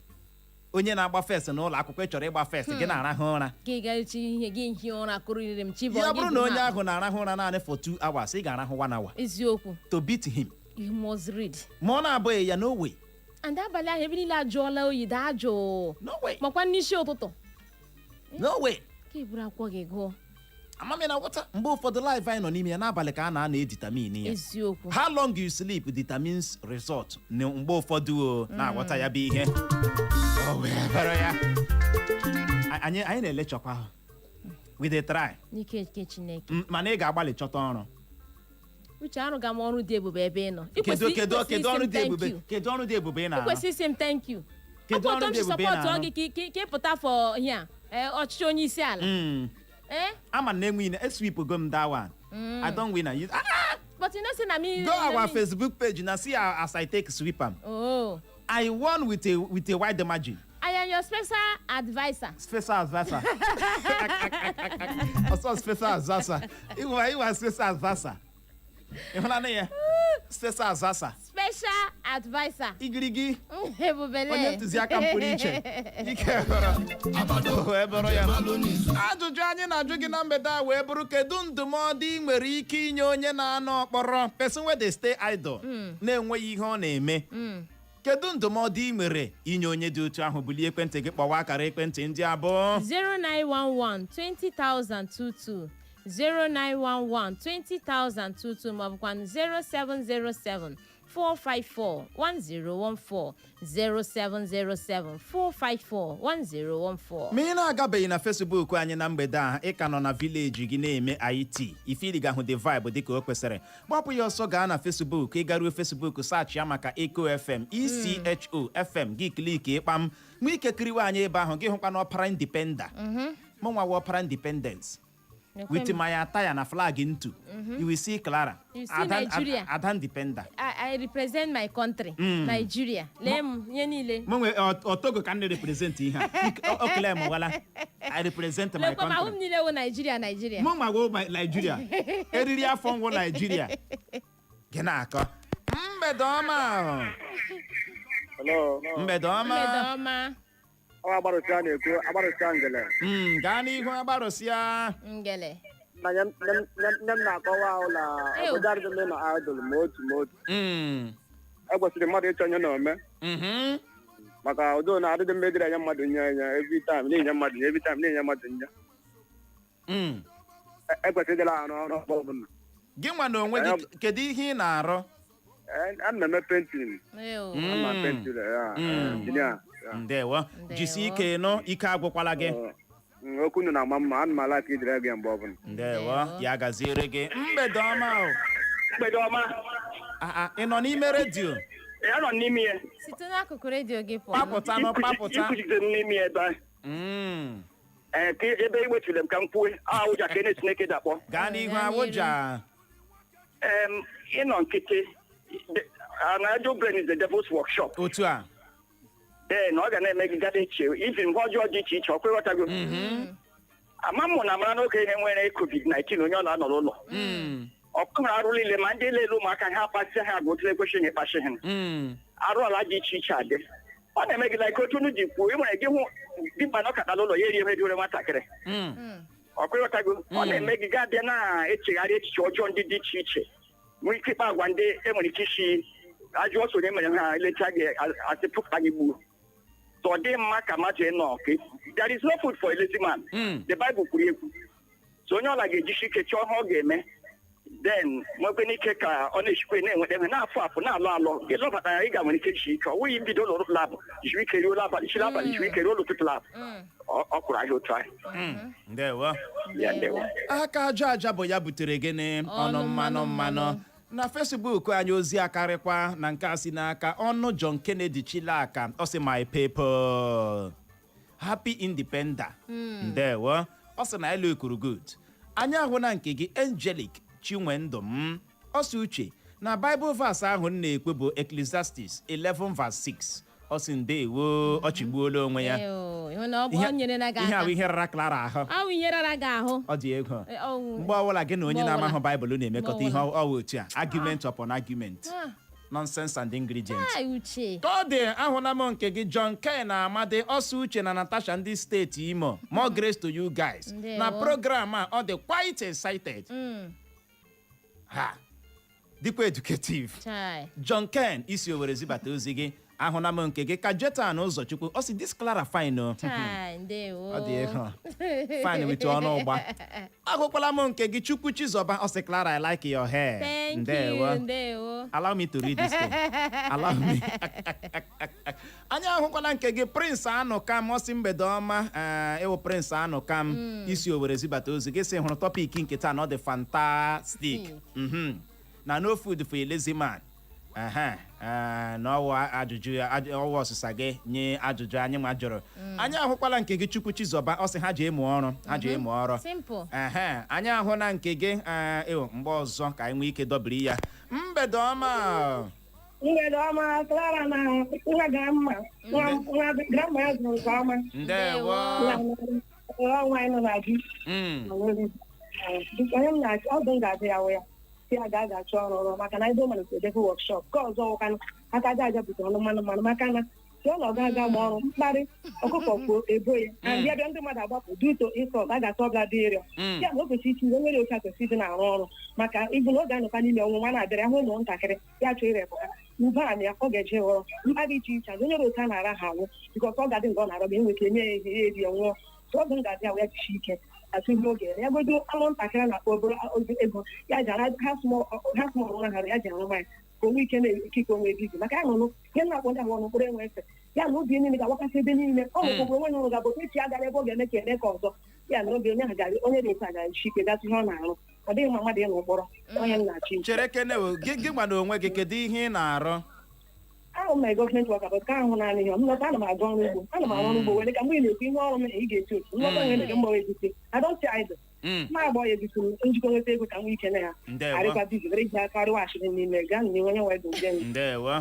onye na-agba first n'ụlọ akwụkwọ, ị chọrọ ịgba first, gị na-arahụ ụra. Gị gachi ihe gị hie ụra kụrụ ire m chi bọ. Ya gị bụrụ bụ na onye ha. ahụ na-arahụ ụra naanị for 2 hours, ị ga-arahụ 1 hour Eziokwu. to beat him. You must read. Ma ọ na-abụghị ya, no way. And abalị ahụ, ebe niile ajụọla oyi, daa jụụ. No way. Makwa n'isi ụtụtụ. No way. Ka i buru akwụkwọ gị gụọ. Amami na nghọta, mgbe ụfọdụ life anyị nọ n'ime ya, n'abalị ka a na-ana edetermine ya. How long you sleep determines result. Na mgbe ụfọdụ o na-aghọta ya bụ ihe o wee bụrụ ya. Anyị na-elechọkwa ahụ, we dey try. N'ike nke Chineke. Mana ị ga-agbalị chọta ọrụ. Uche, arụga m ọrụ dị ebube ebe ị nọ. Kedu kedu kedu ọrụ dị ebube? Kedu Kedu ọrụ dị ebube ị na-arụ? Ikwesị isi m thank you. Kedu Ọkwa ọrụ otu m dị si ebube ị support na-arụ? gị ka ị pụta for ihe a, ọchịchị onye isi ala. Ama na enwe esweep go m that one. I don win and you, ah! But you know say na me. Go Na our me. Facebook page na see as I take sweep am. Oh. I won with a wide margin. I am your special adviser. Special adviser. Ọsọ special adviser. Ịwa special adviser. Ịhụla ya? Special adviser. Special adviser. Igirigi. Ebubele. Onye ntụziaka m pụrụ iche. Ike hụrụ. Wee bụrụ ya. Ajụjụ anyị na-ajụ gị na mgbede a wee bụrụ: kedu ndụmọdụ ị nwere ike inye onye na-anọ ọkpọrọ, person wey dey stay idle, na-enweghị ihe ọ na-eme? Kedu ndụmọdụ ị nwere inye onye dị otu ahụ? Bulie ekwentị gị, kpọwa akara ekwentị ndị abụọ: 0911 20022, 0911 20022, maọbụkwa 0707 454 1014, 0707 454 1014. Ma ị na-agabeghị na Facebook anyị na mgbede a, ị ka nọ na village gị na-eme IT ifili gahụ the vibe dịka o kwesịrị. Gbapụ ya ọsọ gaa na Facebook. Ị garuo Facebook, search ya maka Echo FM, ECHO FM, gị click ịkpam, nwee ike kiriwe anyị ebe ahụ. Gị hụkwa na ọpara independent mụnwa wụ ọpara independence with my attire na flag ntu. You will see Clara. You see Ada, Nigeria. Ada independent. I represent my country, Nigeria. Lee m ihe niile. Mụ nwe Otogo ka m na-represent ihe a. O claim wala I represent my Lekwa m ahụ m country. niile wụ Nigeria, Nigeria. Mụ nwa wo Nigeria, eriri afọ ngwụ Nigeria gị na-akọ. Mgbede ọma ahụ. Hello. Mgbede ọma. Mgbede ọma. Ọ agbarụsịa na-ekwu, agbarụsịa ngele. Gaa n'ihu, agbarụsịa. Ngele. Na nye m na-akọwa ahụ na Ew. obodo adịghị nọ idle ma otu ma otu. Ekwesịrị mmadụ ịchọ onye na-ome maka udo na adịdị mma ịdịrị enye mmadụ nye anya every time, na-enye mmadụ nye every time, na-enye mmadụ nye. Ekwesịrị ịdịla arụ ọrụ ọkpọ ọbụla. Gị nwa na onwe gị, kedu ihe ị na-arụ? Ana m eme painting. Ew. Ama painting ya, engineer ya. Ndewo, jisi ike nụ, ike agwụkwala gị. Okwu unu na-ama mma, ana m ala ka ijiri gị mgbe ọbụla. Ndewo, ya gaziere gị. Mgbede ọma o. Mgbede ọma. Ah, ah, ị nọ n'ime redio? Ee, anọ m n'ime ya. Site n'akụkụ redio gị pụọ. Kpapụta nụ, kpapụta. Ikwuchite m n'ime ya ebe ahụ. Ee, ka ebe iwetule m ka m kwue awụja ka ene Chineke dakpọ. Gaa n'ihu, awụja. Ịnọ nkịtị, an idle brain is the devil's workshop. Otu a. Ee, na ọ ga na-eme gị gada eche even ihe ọjọọ dị iche iche. Ọkwa ịghọtago? Ama m na amara n'oge ihe nwere COVID-19, onye ọ na-anọ n'ụlọ, ọkụ nwere arụ niile, ma ndị lele ụmụaka ha akpasị ha agwa otu ekwesịghị ịkpasị ha. Arụ ala dị iche iche adị, ọ na-eme gị like otu unu ji kwuo, ị nwere gị hụ dimkpa na ọkata n'ụlọ ya eri ihe dị nwatakịrị. Ọkwa ịghọtago? Ọ na-eme gị gaa bịa na-echegharị echiche ọjọọ ndị dị iche iche, nwee ike ịkpa agwa ndị enwere ike isi ajụ ọsọ onye mere ha elecha gị asị pụta gị gbuo. So ọ dị mma ka mmadụ ịnọ ka there is no food for a lazy man. The Bible kwuru ekwu. So onye ọla ga-ejisi ike chọọ ihe ọ ga-eme, then nwekwe n'ike ka ọ na-echikwe na-enweta ihe na-afụ afụ na-alọ alọ gị lọbata ya. Ị ga nwere ike ji ike, ọ wụghị mbido ụlọ labụ jiwe ike ruo abalị, chiri abalị jiwe ike ruo ụlọ ụtụtụ labụ. Ọ kwụrụ ahịa otu ahụ. Ndewo. Ya, ndewo. Aka aja aja bụ ya butere gịnị? Ọnụ mmanụ mmanụ. Na Facebook anyị, ozi akarịkwa na nke a si n'aka ọnụ John Kennedy Chilaka. Ọ sị, "My people, happy independent." Ndewo. Ọ sị na elu kwuru good. Anyị ahụ na nke gị, Angelic Chinwendụ m. Ọ sị, "Uche, na Bible verse ahụ m na-ekwe bụ Ecclesiastes 11 verse 6." Ọ sị ndewo, ọ chịgbuola onwe ya. Ew, ịhụ na ọ nyere na gị Ihe aka. ahụ, ihe rara Clara ahụ. Ọ bụ ihe rara gị ahụ. Ọ dị ego. Ọ Mgbe ọbụla gị na onye Mgbe ọbụla. na-amahụ Baịbụl na-emekọta ihe, Mgbe ọbụla. ọ wụ otu a, argument upon argument, nonsense and ingredient. Ai, Uche. Ka ọ dị, ahụla m nke gị, John Ken na Amadi. Ọsọ, "Uche na Natasha, ndị steeti Imo, more grace to you guys." Ndewo. Na program a, ọ dị quite excited. Ha Dịkwa educative. Chai. John Ken isi Owere zibata ozi gị, ahụna m nke gị. Ka Jetan Ụzọchukwu, ọ sị, "This Clara fine o." Chai, ndewo. Ọ dị ego fine with ọnụ ụgba. Agụkwala m nke gị, Chukwu Chizọba, ọ sị, "Clara, I like your hair." Thank Ndewo. you, ndewo. Allow me to read this thing, allow me. Anyị ahụkwala nke gị, Prince Anụkam, ọ sị, "Mgbede ọma." Ee, ịwụ Prince Anụkam isi Owere zibata ozi gị, sị hụrụ topic nke taa na ọ dị fantastic. Na no food for a lazy man. Ehe, ee, na ọwụ ajụjụ ọwụ ọsịsa gị nye ajụjụ anyị ma jụrụ. Anyị ahụkwala nke gị, Chukwu Chizọba, ọ sị, "Ha ji emu ọrụ, ha ji emu ọrụ." Simple. Ehe, anyị ahụ na nke gị. Ee, ewo, mgbe ọzọ ka anyị nwee ike dọbiri ya. Mgbede ọma. Mgbede ọma, Clara na nwa grandma. Nwa grandma ya zụrụ nke ọma. Ndewo. Nwa nwaanyị nọ na di. Biko, onye m na-achọ ọdụ m ga-adị ya wụ ya si ya ga ga-achọ ọrụ ọrụ, maka na ebe o malitere edebe workshop nke ọzọ wụkanụ aka aja aja butere ọnụ mmanụ mmanụ, maka na si ọ na ọ ga-aga gba ọrụ mkparị ọkụkọ kwuo ebo ya na ndị abịa, ndị mmadụ agbapụ due to insult a ga-atọ ọbịa dị ịrịọ ya ma o kwesịrị itinye onye otu a kwesịrị ịdị na-arụ ọrụ, maka ịbụ na ọ ga-anọkwa n'ime ọnwụ nwa na-abịara hụ ụmụ ntakịrị ya chọọ irepụ ha ube a ya ọ ga-eje ghọrọ mkparị iche iche onye otu a na-ara ha anwụ, because ọ ga-adị mgbe ọ na-arọ ga enweta enye ya ihe ya eri ya nwụọ. So ọgụ m ga-adị ya wee jisie ike atụ ihe oge ya godo anụ ntakịrị na-akpọ obere ego ya ji ara ha small nwa hara ya ji arụ nwaanyị ka o nwee ike na-ekike onwe ebe ibi, maka ya nụnụ ihe na-akpọ ndị ahụ ọnụ mkpụrụ enwe efe ya na obi niile ga-agbakasị ebe niile. Ọ nwekwakwara onwe ọrụ ga-abụ echi agara ebe ọ ga-eme ka eme ka ọzọ ya na oge onye ahụ gara onye dị otu a gara ike gasị ihe ọ na-arụ. Ọ dịghị mma mmadụ ịnọ mkpọrọ. Onye m na-achị. Chere kene o, gị gwa na onwe gị, kedu ihe ị na-arụ? Ahụ m na gọọmenti worker, but ka ahụ naanị ihe m lọta, ana m aga ọrụ ugbo, ana m arụ ọrụ ugbo were ka mgbe ị na-ekwu ihe ọrụ m ị ga-eti otu nlọta nwere gị mgbawa egusi. I don't say idle. Ma agbọ ya egusi m njikọ nweta ego ka m nwee ike na ya Ndewo. arịkwa busy were ji aka rịwa ashịrị n'ime gaa n'ihu onye nwe ego nje. Ndewo.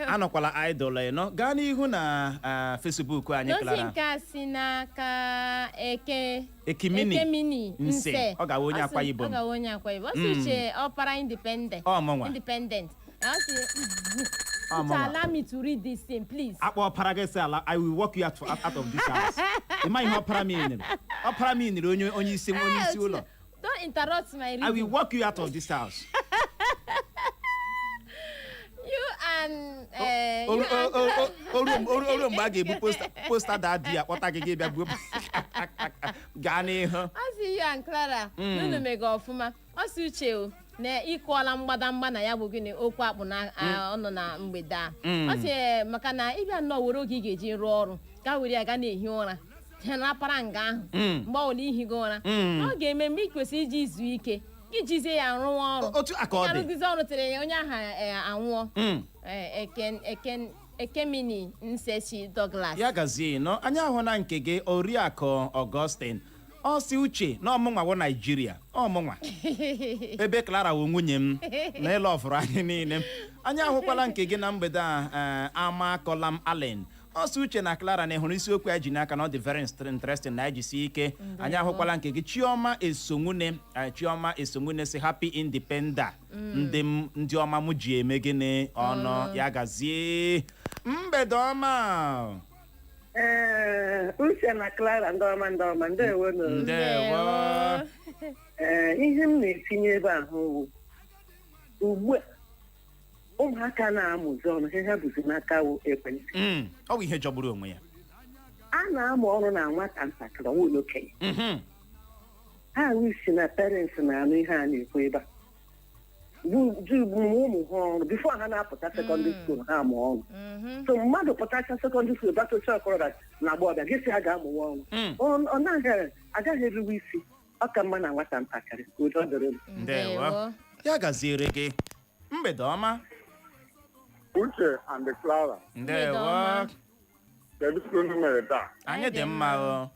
Anọkwala idle nọ. Gaa n'ihu na Facebook anyị. N'ozi Clara. Nke a si n'aka Eke Ekimini. Ekemini. Nse. Nse. Ọ ga-awụ onye Ọ sị- Akwa Ibom. Ọ ga-awụ onye Akwa Ibom. Ọ sị, "Uche ọpara independent." Ọ mụnwa. Independent. Ọ sị, Ọ "Uche, mụnwa. allow me to read this thing, please." Akpọ ọpara gị sị ala, I will walk you out of this house. Ị ma ihe ọpara meaniri? Ọpara meaniri onye isi ụlọ. Don't interrupt my I reading. will walk you out of this house. You and you and Oruo mgbe a ga-ebu poster daa di ya kpọta gị, gị bịa buo. Gaa n'ihu. Ọ sị, "You and Clara, unu mega ọfụma." Ọ sị, "Uche o, na ịkụọla mgbadamgba na ya bụ gịnị okwu akpụ na ọnụ na mgbede a." Ọ sị, "Maka na ịbịa nnọọ were oge ị ga-eji rụọ ọrụ ka were ya ga na-ehi ụra ya na-apara nga ahụ mgbe ọbụla ihigo ụra na ọ ga-eme mgbe ị kwesịrị iji izu ike gị jizie ya rụwa ọrụ." Otu a ka ọ dị. Arụgizi ọrụ tere ya onye ahụ anwụọ. Ekemini Nsechi Douglas. Ya gazie nọ. Anyị ahụ na nke gị, Oriakụ Augustine, ọ sị, "Uche na ọmụnwa wụ Naijiria ọmụnwa ebe Clara wụ nwunye m na ịlụ ọfụrụ anyị niile." Anyị ahụkwala nke gị na mgbede a. Ama Kolam Allen, ọ sị, "Uche na Clara, na ịhụrụ isiokwu ya ji n'aka na ọ dị very interesting na ejisi ike." Anyị ahụkwala nke gị, Chioma Esonwune. Chioma Esonwune si, "Happy Independent ndị m, ndị ọma m ji eme gịnị ọnụ." Ya gazie, mgbede ọma. Ee, Uche na Clara, ndị ọma, ndị ọma, ndewo nụ. Ndewo. Ee, ihe m na-etinye ebe ahụ wụ ugbu a ụmụaka na-amụzi ọrụ, ihe ha bụzi n'aka wụ ekwentị. Ọ bụ ihe jọgburu onwe ya. A na-amụ ọrụ na nwata ntakịrị ọnwụ okenye ha isi na parents na-anụ ihe a na-ekwu ebe a ụmụ ha ọrụ before ha na-apụta secondary school, ha amụ ọrụ. So mmadụ pụtacha secondary school batocha okorobịa na agbọghọbịa gị sị ha ga-amụwa ọrụ, ọ naghị agaghị eruwe isi. Ọ ka mma na nwata ntakịrị. Udo dịrị m. Ndewo, ya gaziere gị, mgbede ọma. Uche and Clara. Ndewo. Kedu ka unu mere taa? Anyị dị mma o.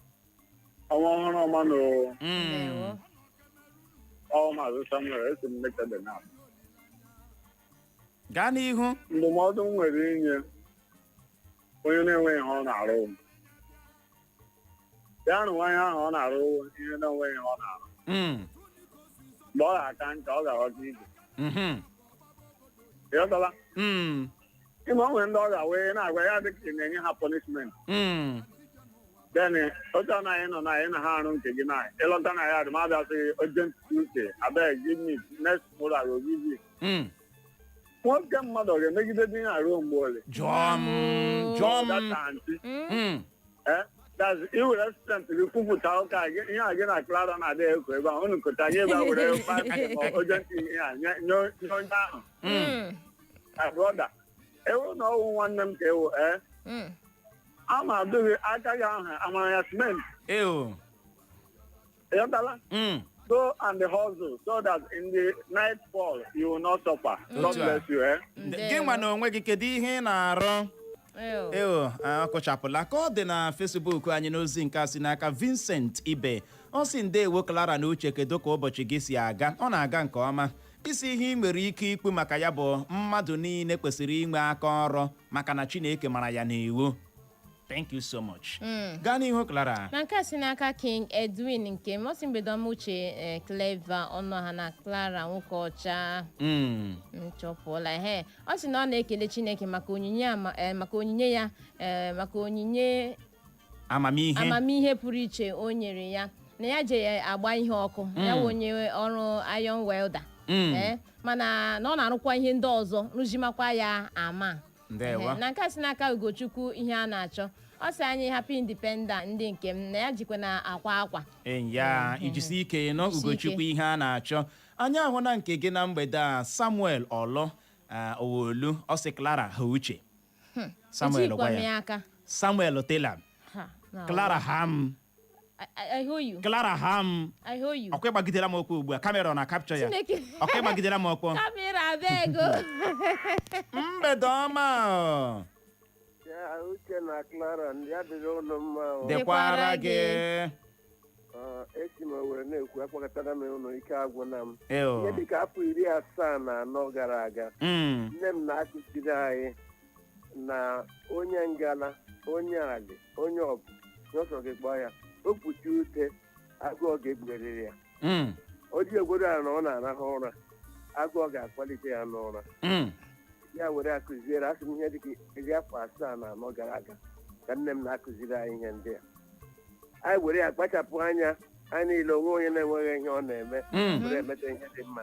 Ọnwa ọhụrụ ọma na o. Ọ Maazị Samuel, esi m Nekede na. Gaa n'ihu. Ndụmọdụ m nwere inye onye na-enweghị ihe ọ na-arụ, ya rụwa ihe ahụ ọ na-arụ, ihe na-enweghị ihe ọ na-arụ. Mgbe ọ ga-aka nka, ọ ga-aghọta ije. Ịghọtala? Ịma o nwere ndị ọ ga-awe na-agwa ya dị ka ị na-enye ha punishment. Then otu a na anyị nọ na anyị na ha arụ nke gị na ịlọta na ya dị ma abịa sị urgent, "Uche, abeg, give me next tomorrow, I will give you." Nwoke mmadụ ọ ga-emegide di ya ruo mgbe ole? Jụọ m, jụọ m. That aunty. Eh, that's iwere strength gị kwupụta ụka gị, ihe a gị na Clara na-adị eko ebe a, unu kụta gị ebe a were 5 urgent ihe a nye nye nye onye ahụ. My brother, ewu na ọwụ nwanne m ka ewu, eh? Ama adụ gị aka gị ahụ amara ya cement. Ew. Ịghọtala? Go and hustle so that in the nightfall you will not suffer. God Otu a. bless you, eh? Gị nwa na onwe gị, kedu ihe ị na-arụ? Eo, ọ kụchapụla ka ọ dị na Facebook anyị n'ozi nke a si n'aka Vincent Ibe. Ọ sị, "Ndewo Clara na Uche, kedu ka ụbọchị gị si aga?" Ọ na-aga nke ọma. Isi ihe ị nwere ike ikwu maka ya bụ mmadụ niile kwesịrị inwe aka ọrụ, maka na Chineke mara ya n'iwu. Thank you so much. Gaa n'ihu, Clara. Na nke a si n'aka King Edwin nke m, ọ sị, "Mgbede ọma Uche, Clever Ọnụọha na Clara nwoke ọcha." Nchọpụla ehe. Ọ sị na ọ na-ekele Chineke maka onyinye maka onyinye ya, maka onyinye amamihe, amamihe pụrụ iche o nyere ya, na ya je ya agba ihe ọkụ ya wụ onye ọrụ iron welder. Mana na ọ na-arụkwa ihe ndị ọzọ rụzimakwa ya ama. Ndewo. Ehe, na nke a si n'aka Ugochukwu ihe a na-achọ, ọ sị anyị, "Happy independent ndị nke m," na ya jikwa na akwa akwa. Ya ijisi ike nọ. Jisi ike. Ugochukwu ihe a na-achọ, anyị ahụ na nke gị na mgbede a. Samuel Ọlọ Owolu, ọ sị, "Clara ha Uche." Samuel Ejikwa gwa m ya. Ya aka. Samuel tela. Ha, na Clara ham. I hear you. Clara ham. I hear you. Ọkwa ịgbagidere m okwu ugbu a, camera ọ na capture ya? Chineke. Ọkwa ịgbagidere m okwu. Camera abeg o. Mgbede ọma o. Ya Uche na Clara, ya dịrị ụnụ mma o. Dịkwara gị. Esi m Owere na-ekwu, akpọkọtara m ụlọ ike agwụna m. Eo. Ihe dịka afọ 74 gara aga, nne m na-akụziri anyị na onye ngala, onye ali, onye ọbụ n'ọsọ gị kpọọ ya o kpuchi ute, agụọ ga-egburịrị ya. O ji egworo ya na ọ na-arahụ ụra, agụọ ga-akwalite ya n'ụra. Ya were akụziere asị m, ihe dịka 74 gara aga ka nne m na-akụziri anyị ihe ndị a. Anyị were ya kpachapụ anya anyị niile, onwe onye na-enweghị ihe ọ na-eme, were emeta ihe dị mma.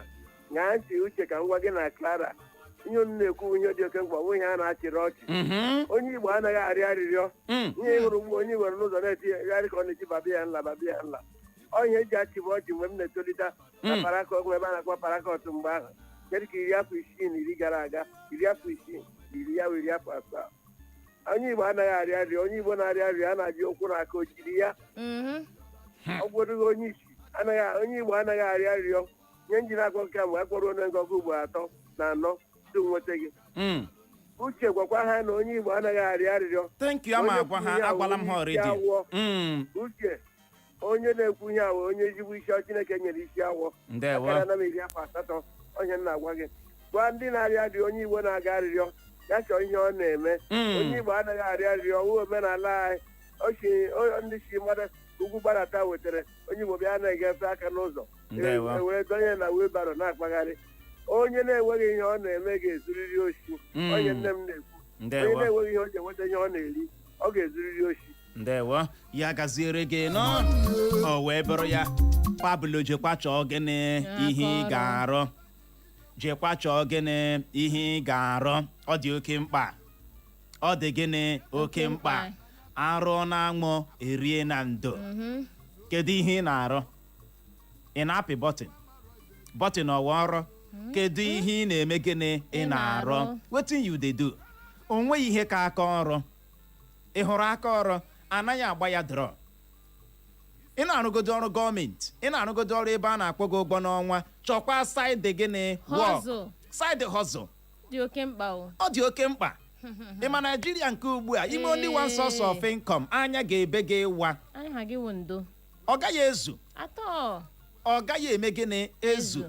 Ṅaa ntị Uche, ka m gwa gị na Clara, ihe unu na-ekwu ihe dị oke mkpa, ọ ihe a na-achịrị ọchị. Onye Igbo anaghị arịọ arịrịọ. Ihe ị hụrụ ugbu onye Igbo n'ụzọ na-eti ya ka ọ na-eti babịa ya nla, babịa ya nla, ọ ihe eji achịbụ ọchị mgbe m na-etolite na parakọt, ebe a na-akpọ parakọt mgbe ahụ, nke dịka 60 gara aga, 60 ya wụ 70. Onye Igbo anaghị arịọ arịrịọ. Onye Igbo na-arịọ arịrịọ, a na-ajụ okwu na aka ojiri ya. Ọ bụrụghị onye isi anaghị, onye Igbo anaghị arịọ arịrịọ. Nye njiri akpọ nke a mgbe akpọrọ onye ngọgụ ugbo atọ na anọ tu nweta gị. Uche, gwakwa ha na onye Igbo anaghị arịọ arịrịọ. Thank you, ama Onye agwa ha, kwuru ya agwala m ha onye already. isi awọ. Uche, onye na-ekwu ihe awọ, onye ezigbo isi Chineke nyere isi awọ. Ndewo. Akara na m 80, onye m na-agwa gị, gwa ndị na-arịọ arịrịọ, onye Igbo na-aga arịrịọ, ya chọọ ihe ọ na-eme. Onye Igbo anaghị arịọ arịrịọ, ọwụ omenala anyị. O si ndị si mmadụ ugwu gbadata wetara onye Igbo bịa na-egefe aka n'ụzọ. Ndewo. Ewere donye na wheelbarrow na-akpagharị. Onye na-enweghị ihe ọ na-eme ga-ezuriri oshi. Onye nne m na-ekwu, Ndewo. onye na-enweghị ihe o ji enweta ihe ọ na-eri, ọ ga-ezuriri oshi. Ndewo, ya gaziere gị nọ. O wee bụrụ ya, Pablo, jekwa chọọ gịnị ihe ị ga-arụ, jekwa chọọ gịnị ihe ị ga-arụ. Ọ dị oke mkpa, ọ dị gịnị oke mkpa. Arụ na aṅụ erie na ndo. Kedu ihe ị na-arụ? Ị na-apị button button ọwa ọrụ? Kedu ihe ị na-eme, gịnị ị na-arụ? Wetin you dey do? O nweghị ihe ka aka ọrụ. Ị hụrụ aka ọrụ anaghị agba ya draw. Ị na-arụgodo ọrụ gọọmenti, ị na-arụgodo ọrụ ebe a na-akwụ gị ụgwọ n'ọnwa, chọkwa side gịnị work. Hustle. Side hustle. Dị oke mkpa o. Ọ dị oke mkpa. Ị ma Naijiria nke ugbu a, ime only one source of income, anya ga-ebe gị ịwa. Aha gị wụ ndo. Ọ gaghị ezu. Atọ. Ọ gaghị eme gịnị ezu.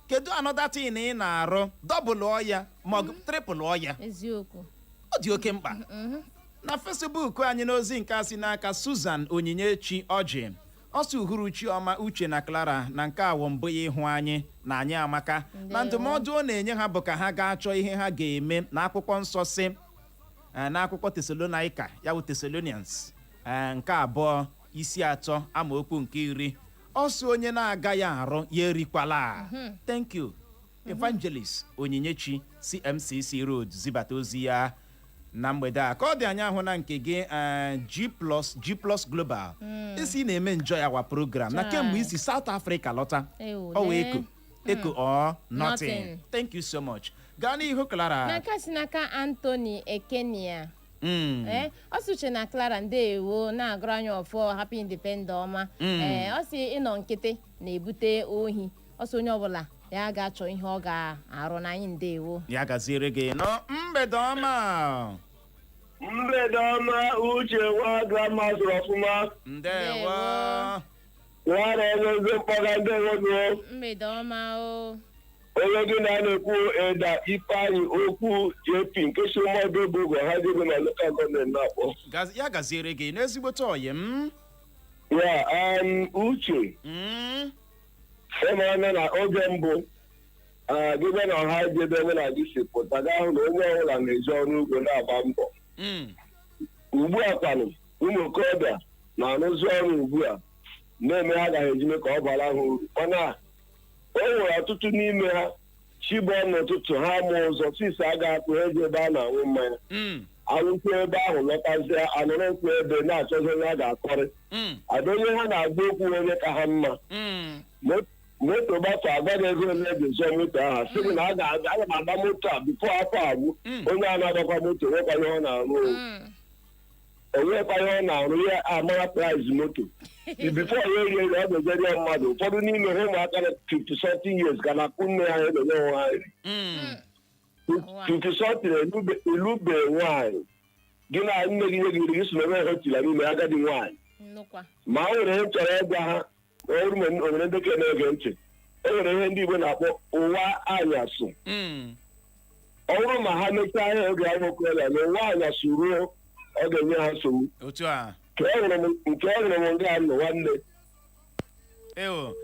Kedu another thing ị na-arụ? Double ya ma ọ bụ triple ya. Eziokwu. Ọ dị oke mkpa. Na Facebook anyị n'ozi nke a si n'aka Susan Onyinyechi Ọjị, ọ sị, "Uhuruchi ọma Uche na Clara, na nke awọ mbụ ya ịhụ anyị na anyị amaka." Na ndụmọdụ ọ na-enye ha bụ ka ha gaa chọọ ihe ha ga-eme. Na akwụkwọ nsọ si n'akwụkwọ Tesalonaika, ya bụ Thessalonians, nke abụọ isi 3 amaokwu nke 10, ọ sị onye na-agaghị arụ ya erikwala. Thank you. Evangelist Onyinyechi CMCC Road zibata ozi ya na mgbede a. Ka ọ dị, anyị ahụ na nke gị, G Plus, G Plus Global, isi na-eme enjoy our program na Chai. kemgbe isi South Africa lọta. Ewo, ọ wee lee. eko eko or nothing. Nothing. Thank you so much. Gaa n'ihu, Clara. N'aka si n'aka Anthony Ekenia. Ee, ọ sị, Uche na Clara, ndeewo, na-agụrụ anyị ọfọ happy independent ọma. Ee, ọ sị ịnọ nkịtị na-ebute ohi. Ọ sị onye ọbụla ya ga-achọ ihe ọ ga-arụ na anyị. Ndeewo. Ya gaziere gị nọ. Mgbede ọma. Mgbede ọma, Uche nwa grandma zụrụ ọfụma. Ndewo. Nwara eze mkpọga, ndewo. Mgbede ọma o. Onye gị na na-ekwu, Eda Ifeanyị Okwu JP nke si ụmụọdụ bụ ụgwọ ha dịbụ na local government na-akpọ. Ya gaziere gị n'ezigbote ọyị m. Ya, Uche, ịmara na oge mbụ, gị bịa na ọha ji ebe mụ na gị si pụta, gaa hụ na onye ọbụla na-eji ọrụ ugbo na-agba mbọ. Ugbu a kwanụ, ụmụ okorobịa na-arụzi ọrụ ugbu a na-eme ha agaghị ejime ka ọ bara ha uru, mana o nwere ọtụtụ n'ime ha chibụọ n'ụtụtụ, ha mụọ ụzọ sisi aga apụ, ha eji ebe a na-aṅụ mmanya anwụkwu ebe ahụ, lọtazie anọrọ nkwu ebe na-achọzi onye a ga-akọrị ada onye ha na-agba okwu, onye ka ha mma. Moto gbafọ, agwaghị ego ole eji zụọ moto ahụ, sị gị na aga m agba moto a before afọ agwụ. Onye a na-agbakwa moto nwekwa ihe ọ na-arụ o, onwekwa ihe ọ na-arụ, ya amara price moto before ya eri eri ọ ga-ejeri ya mmadụ. Ụfọdụ n'ime ha, ụmụaka na 50 something years ka na-akwụ nne ha na-enye onwe ha nri. 50 something, elube nwaanyị, gị na nne gị nye gị nri, gị si na onwe ha tila n'ime agadi nwaanyị. Nnukwa. Ma o nwere ihe m chọrọ ịgwa ha, ma ọ bụrụ ma o nwere ndị ka na-ege ntị, e nwere ihe ndị Igbo na-akpọ ụwa anyasụ. Ọ bụrụ ma ha mechaa ihe oge ahụ okorobịa na ụwa anyasụ ruo, ọ ga-enye ha nsogbu. Otu a. Nke e hụrụ m nga nọ nwanne. Ewo,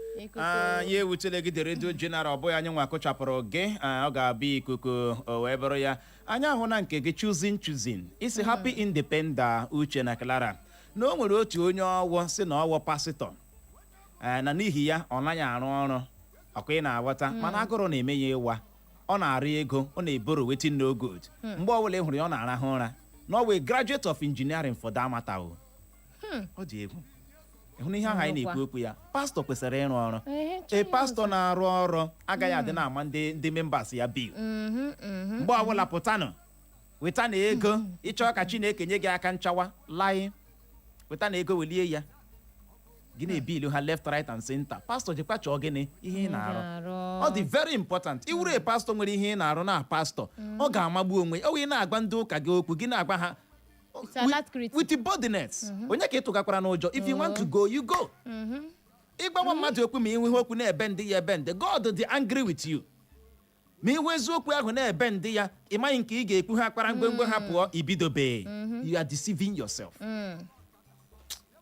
ya ewutele gị. Redio General, ọ bụghị anyị nwa kụchapụrụ gị. Ọ ga-abụ ikuku o wee bụrụ ya. Anyị ahụ na nke gị, Choosing Choosing, isi happy independent Uche na Clara, na o nwere otu onye ọwọ si na ọwọ pasịtọ, na n'ihi ya ọ naghị arụ ọrụ ọkwa, ị na-aghọta? Mana agụrụ na-eme ya ịwa, ọ na-arị ego, ọ na-eboro wetin no good. Mgbe ọbụla ị hụrụ ya, ọ na-arahụ ụra, na ọ wee graduate of engineering for that matter o. Ọ dị egwu. Ịhụ na ihe ahụ anyị na-ekwu okwu ya, pastọ kwesịrị ịrụ ọrụ. Ee, pastọ na-arụ ọrụ agaghị adị na-ama ndị members ya bill mgbe ọbụla. Pụtanụ weta na ego, ịchọọ ka Chineke nye gị aka nchawa laị, weta na ego, welie ya gị na-ebilu ha left, right and center. Pastọ jikwa chọọ gịnị ihe ị na-arụ. Ọ dị very important iwuru a pastọ nwere ihe ị na-arụ na pastọ, ọ ga-amagbu onwe o wee na-agwa ndị ụka gị okwu, gị na-agwa ha with boldness. Onye ka ị tụgakwara n'ụjọ? If you want to go, you go. Ịgbawa mmadụ okwu ma ịnwe okwu na-ebe ndị ya ebe ndị God dị angry with you, ma ihu eziokwu ahụ na-ebe ndị ya, ị maghị nke ị ga-ekwu, ha kpara ngwengwe ha pụọ, ibidobe. You are deceiving yourself.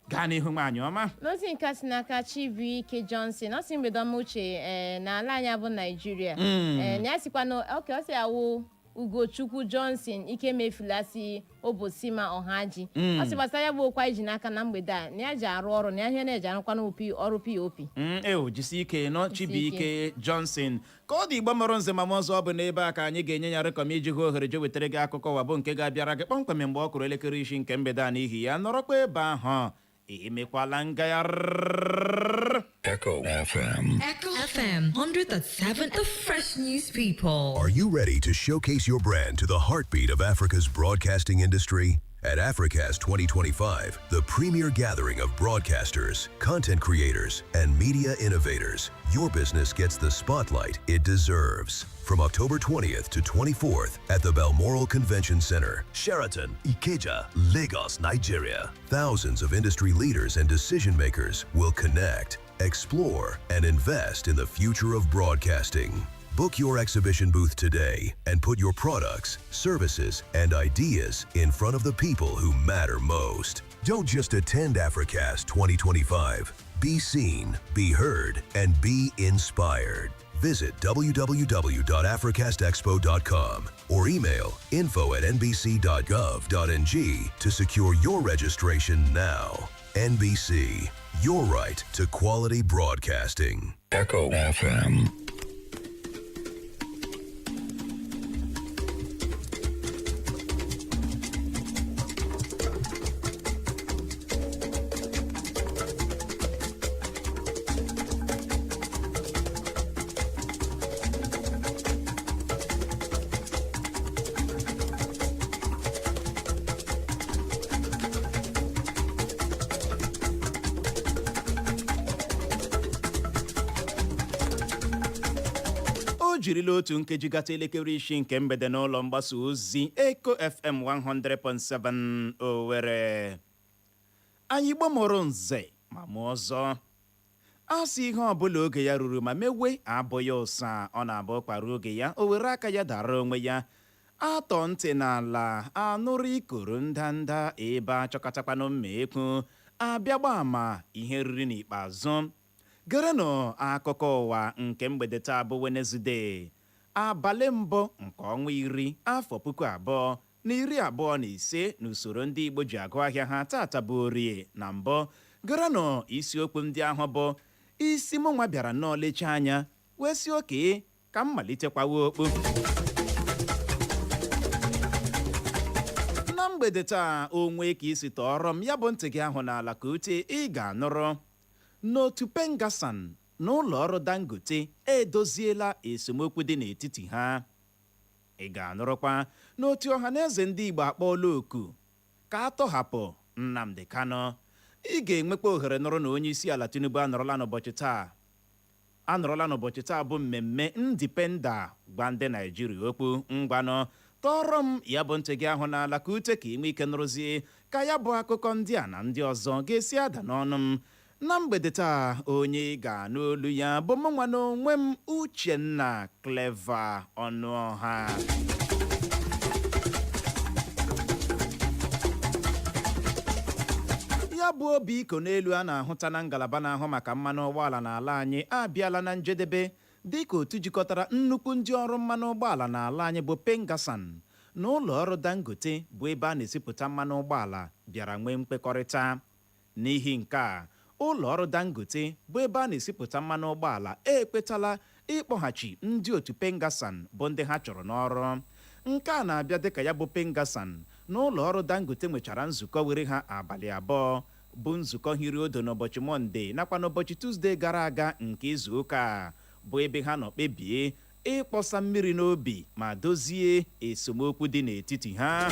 Gaa n'ihu, nwaanyị ọma. N'ozi nke a si n'aka Chibuike Johnson, ọ sị, mgbede ọma Uche, ee, n'ala anyị bụ Naijiria. Ee, na ya sikwa na oke ọ sị awụ Ugochukwu Johnson Ikemefula si Obosima Ọhaji. Ọ sị gbasara ya bụ okwu anyị ji n'aka na mgbede a, na ya ji arụ ọrụ, na ya ihe na-eji arụkwana ọrụ POP. Eo, jisi ike nọ, Chibuike Johnson. Ka ọ dị, Igbo mụrụ nze ma m ọzọ, ọ bụ n'ebe a ka anyị ga-enye ya rịkọm iji hụ ohere je wetara gị akụkọ ụwa bụ nke ga-abịara gị kpọmkwem mgbe ọ kụrụ elekere 6 nke mgbede a. N'ihi ya, nọrọkwa ebe ahụ, emekwala ngagharị. Echo FM. Echo FM 100.7, the fresh news people. Are you ready to showcase your brand to the heartbeat of Africa's broadcasting industry? At Africast 2025, the premier gathering of broadcasters, content creators, and media innovators, your business gets the spotlight it deserves. From October 20th to 24th at the Balmoral Convention Center, Sheraton, Ikeja, Lagos, Nigeria. Thousands of industry leaders and decision makers will connect, explore, and invest in the future of broadcasting. Book your exhibition booth today and put your products, services, and ideas in front of the people who matter most. Don't just attend Africast 2025. Be seen, be heard, and be inspired. Visit www.africastexpo.com or email info@nbc.gov.ng to secure your registration now. NBC, your right to quality broadcasting. Echo FM. Jirila otu nkeji gata elekere 6 nke mgbede n'ụlọ mgbasa ozi Eko FM 100.7 Owerri. Anyị Igbo mụrụ nze ma mụọ ọzọ, a sị ihe ọbụla oge ya ruru ma mewe abụghị ụsa. Ọ na-abụ kpara oge ya, o were aka ya dara onwe ya. Atọ ntị n'ala anụrụ ikoro ndanda, ebe achọkọtakwanụ mma ekwu abịagba ama ihe riri n'ikpeazụ. Gerenụ akụkọ ụwa nke mgbede taa bụ Wenezdee, abalị 1 nke ọnwa 10, afọ 2025 n'usoro ndị Igbo ji agụ ahịa ha. Tata bụ Orie na mbụ. Gerenụ isiokwu ndị ahụ bụ isi mụ nwa bịara nnọọ lechaa anya wee si oke ka m malitekwawa okpu na mgbede taa. Onwe ka isi tọọrọ m ya bụ ntị gị ahụ n'ala ka ute, ị ga-anụrụ n'otu Pengasan na ụlọ ọrụ Dangote edoziela esemokwu dị n'etiti ha. Ị ga-anụrụkwa n'otu Ọhaneze ndị Igbo akpọọla oku ka a tọhapụ Nnamdi Kanu. Ị ga-enwekwa ohere nụrụ na onye isi ala Tinubu anọrọla n'ụbọchị taa bụ mmemme Independence gwa ndị Naijiria okwu. Ngwanụ, tọọrọ m ya bụ ntị gị ahụ n'ala ka ute, ka ị nwee ike nụrụzie ka ya bụ akụkọ ndị a na ndị ọzọ ga-esi ada n'ọnụ m na mgbede taa. Onye ị ga-anụ olu ya bụ mụ nwa n'onwe m, Uchenna Clever Ọnụọha. Ya bụ obi iko n'elu a na-ahụta na ngalaba na-ahụ maka mmanụ ụgbọala n'ala anyị abịala na njedebe, dịka otu jikọtara nnukwu ndị ọrụ mmanụ ụgbọala n'ala anyị bụ Pengasan na ụlọ ọrụ Dangote, bụ ebe a na-esipụta mmanụ ụgbọala, bịara nwee mkpekọrịta. N'ihi nke a, ụlọ ọrụ Dangote, bụ ebe a na-esipụta mmanụ ụgbọala, ekpetala ịkpọghachi ndị otu Pengasan bụ ndị ha chọrọ n'ọrụ. Nke a na-abịa dịka ya bụ Pengasan na ụlọ ọrụ Dangote nwechara nzukọ were ha abalị 2, bụ nzukọ hiri odo n'ụbọchị Mọnde nakwa n'ụbọchị Tuzdee gara aga nke izu ụka a, bụ ebe ha nọ kpebie ịkpọsa mmiri n'obi ma dozie esemokwu dị n'etiti ha.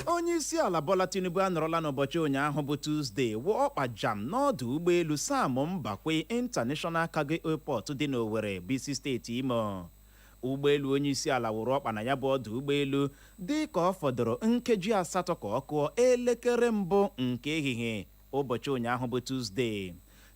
Onye isi ala Bola Tinubu anọrọla n'ụbọchị ụnyaahụ bụ Tuzdee wụọ ọkpa jam n'ọdụ ụgbọelu Sam Mbakwe International Cargo Airport dị n'Owerri, bụ isi steeti Imo. Ụgbọelu onye isi ala wụrụ ọkpa na ya bụ ọdụ ụgbọelu dị ka ọ fọdụrụ nkeji 8 ka ọ kụọ elekere 1 nke ehihie ụbọchị ụnyaahụ bụ Tuzdee.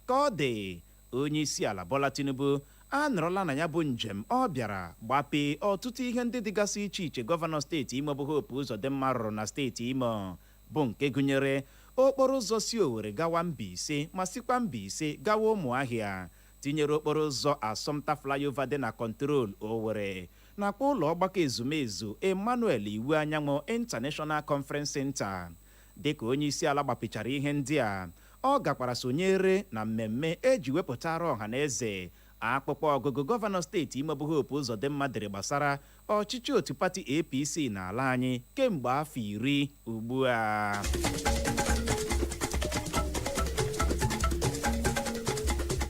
Ka ọ dị, onye isi ala Bola Tinubu anọrọla na ya bụ njem ọ bịara gbapee ọtụtụ ihe ndị dịgasị iche iche gọvanọ steeti Imo bụ Hope Uzodimma rụrụ na steeti Imo, bụ nke gụnyere okporo ụzọ si Owerri gawa Mbaise ma sikwa Mbaise gawa Ụmụahịa, tinyere okporo ụzọ Asọmta flyover dị na Control Owerri, nakwa ụlọ ọgbakọ ezumezu Emmanuel Iwuanyanwu International Conference Center. Dịka onye isi ala gbapechara ihe ndị a, ọ gakwara sonyere na mmemme eji wepụtara ọha na eze akpụkpọ ọgụgụ gọvanọ steeti Imo bụ Hope Uzodimma dere gbasara ọchịchị otu pati APC n'ala anyị kemgbe afọ 10 ugbu a.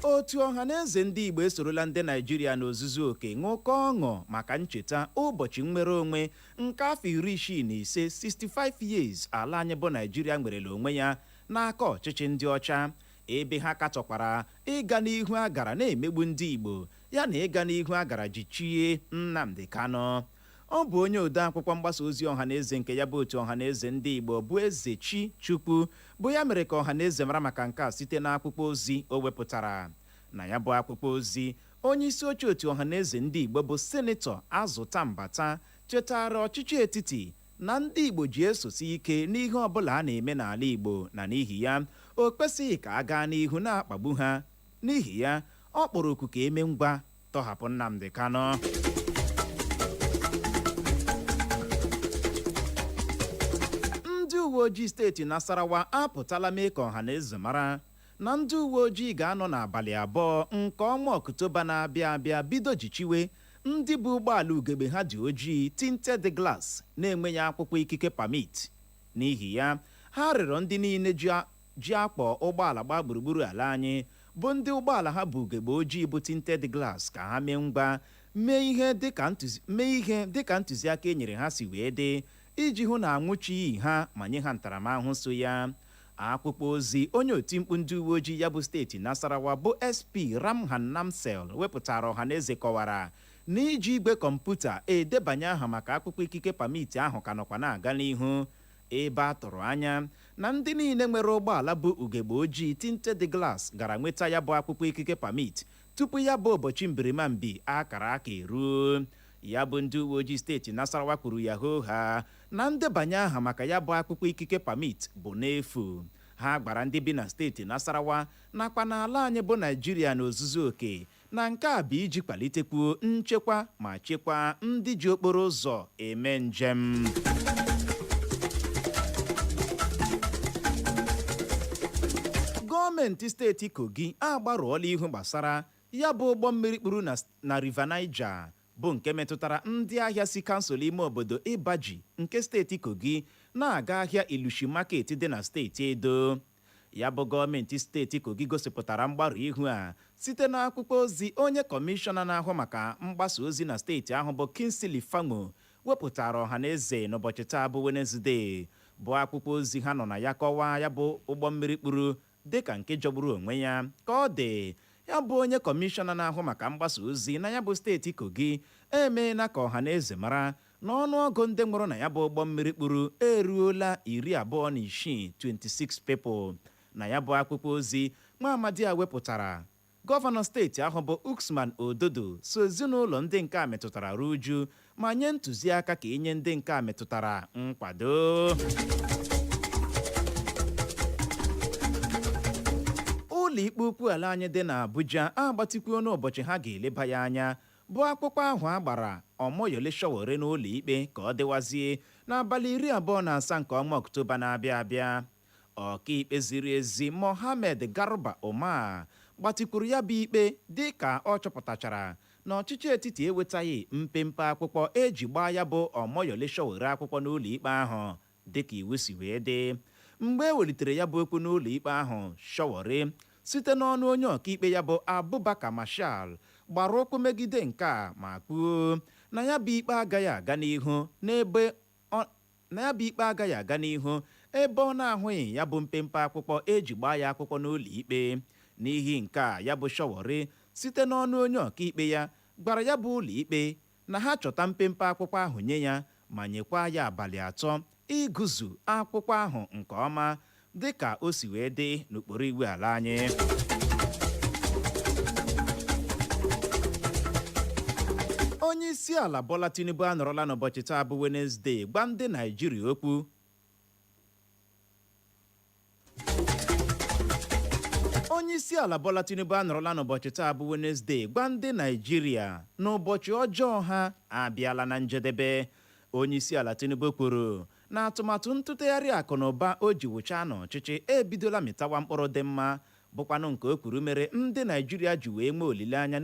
Otu Ọhaneze ndị Igbo esorola ndị Naijiria n'ozuzu oke ṅụkọ ọṅụ maka ncheta ụbọchị nnwere onwe nke afọ 65, 65 years, ala anyị bụ Naijiria nwerela onwe ya n'aka ọchịchị ndị ọcha, ebe ha katọkwara ịga n'ihu a gara na-emegbu ndị Igbo, ya na ịga n'ihu a gara jichie Nnamdi Kanu. Ọ bụ onye ode akwụkwọ mgbasa ozi Ọhaneze nke ya bụ otu Ọhaneze ndị Igbo, bụ Eze Chi Chukwu, bụ ya mere ka Ọhaneze mara maka nke a site n'akwụkwọ ozi o wepụtara. Na ya bụ akwụkwọ ozi, onye isi oche otu Ọhaneze ndị Igbo bụ Senetọ Azụta Mbata chetara ọchịchị etiti na ndị Igbo ji esosi ike n'ihe ọbụla a na-eme n'ala Igbo, na n'ihi ya o kwesịghị ka a gaa n'ihu na-akpagbu ha. N'ihi ya, ọ kpọrọ oku ka eme ngwa tọhapụ Nnamdi Kanu. Ndị uwe ojii steeti Nasarawa apụtala mee ka ọha na eze mara na ndị uwe ojii ga-anọ n'abalị 2 nke ọnwa Ọktoba na-abịa abịa bido jichiwe ndị bụ ụgbọala ugegbe ha dị ojii, tinted glass, na-enweghị akwụkwọ ikike permit. N'ihi ya, ha rịọrọ ndị niile ji akpọ ụgbọala gbaa gburugburu ala anyị, bụ ndị ụgbọala ha bụ ugegbe ojii, bụ tinted glass, ka ha mee ngwa mee ihe dịka ntụziaka e nyere ha si wee dị, iji hụ na anwụchighị ha ma nye ha ntaramahụhụ so ya. Akwụkwọ ozi onye otimkpu ndị uwe ojii ya bụ steeti Nasarawa bụ SP Ramhan Namsel wepụtara ọhaneze kọwara na iji igwe kọmputa edebanye aha maka akwụkwọ ikike pamiti ahụ ka nọkwa na-aga n'ihu, ebe a tụrụ anya na ndị niile nwere ụgbọala bụ ugegbe ojii tinted glass gara nweta ya bụ akwụkwọ ikike pamit tupu ya bụ ụbọchị mbirimambi akara aka eruo. Ya bụ ndị uwe ojii steeti Nasarawa kwuru ya hoo ha na ndebanye aha maka ya bụ akwụkwọ ikike pamit bụ n'efu. Ha gbara ndị bi na steeti Nasarawa nakwa n'ala anyị bụ Naijiria n'ozuzu oke na nke a bụ iji kwalitekwuo nchekwa ma chekwaa ndị ji okporo ụzọ eme njem. Gọọmenti steeti Kogi agbarụọla ihu gbasara ya bụ ụgbọ mmiri kpuru na River Niger, bụ nke metụtara ndị ahịa si kansụl ime obodo Ibaji nke steeti Kogi na-aga ahịa Ilushi Market dị na steeti Edo. Ya bụ gọọmenti steeti Kogi gosipụtara mgbarụ ihu a site n'akwụkwọ ozi onye kọmishọna na-ahụ maka mgbasa ozi na steeti ahụ bụ Kingsley Fanwo wepụtara ọha na eze n'ụbọchị taa bụ Wenezdee, bụ akwụkwọ ozi ha nọ na ya kọwaa ya bụ ụgbọ mmiri kpuru dịka nke jọgburu onwe ya. Ka ọ dị, ya bụ onye kọmishọna na-ahụ maka mgbasa ozi na ya bụ steeti Kogi emeela ka ọha na eze mara na ọnụọgụ ndị nwụrụ na ya bụ ụgbọ mmiri kpuru eruola 26, 26 people. Na ya bụ akwụkwọ ozi nwa amadi a wepụtara, gọvanọ steeti ahụ bụ Usman Ododo so ezinụlọ ndị nke a metụtara ruo uju ma nye ntụziaka ka enye ndị nke a metụtara nkwado. Ụlọ ikpe ukwu ala anyị dị n'Abuja agbatịkwuo n'ụbọchị ha ga-eleba ya anya bụ akwụkwọ ahụ a gbara Omoyole Sowore n'ụlọ ikpe ka ọ dịwazie n'abalị 27 nke ọnwa Ọktoba na-abịa abịa. Ọkaikpe ziri ezi Mohammed Garba Umar gbatịkwuru ya bụ ikpe dị ka ọ chọpụtachara na ọchịchị etiti ewetaghị mpempe akwụkwọ eji gbaa ya bụ Omoyole Sowore akwụkwọ n'ụlọ ikpe ahụ dịka iwu si wee dị. Mgbe e welitere ya bụ okwu n'ụlọ ikpe ahụ, Sowore site n'ọnụ onye ọkaikpe ya bụ Abubakar Marshal gbara ụkwụ megide nke a ma kwuo na ya bụ ikpe agaghị aga n'ihu n'ebe na ya bụ ikpe agaghị aga n'ihu ebe ọ na-ahụghị ya bụ mpempe akwụkwọ eji gbaa ya akwụkwọ n'ụlọ ikpe. N'ihi nke a, ya bụ Sowore site n'ọnụ onye ọkaikpe ya gwara ya bụ ụlọ ikpe na ha chọta mpempe akwụkwọ ahụ nye ya ma nyekwa ya abalị 3 ịgụzu akwụkwọ ahụ nke ọma dịka o si wee dị n'ụkpụrụ iwu ala anyị. Onye isi ala Bola Tinubu anọrọla n'ụbọchị taa bụ Wenezdee gwa ndị Naijiria okwu. Onye isi ala Bola Tinubu anọrọla n'ụbọchị taa bụ Wenezdee gwa ndị Naijiria na ụbọchị ọjọọ ha abịala na njedebe. Onye isi ala Tinubu kwuru na atụmatụ ntụtegharị akụ na ụba o ji wụchaa n'ọchịchị ebidola mịtawa mkpụrụ dị mma, bụkwanụ nke o kwuru mere ndị Naijiria ji wee nwee olileanya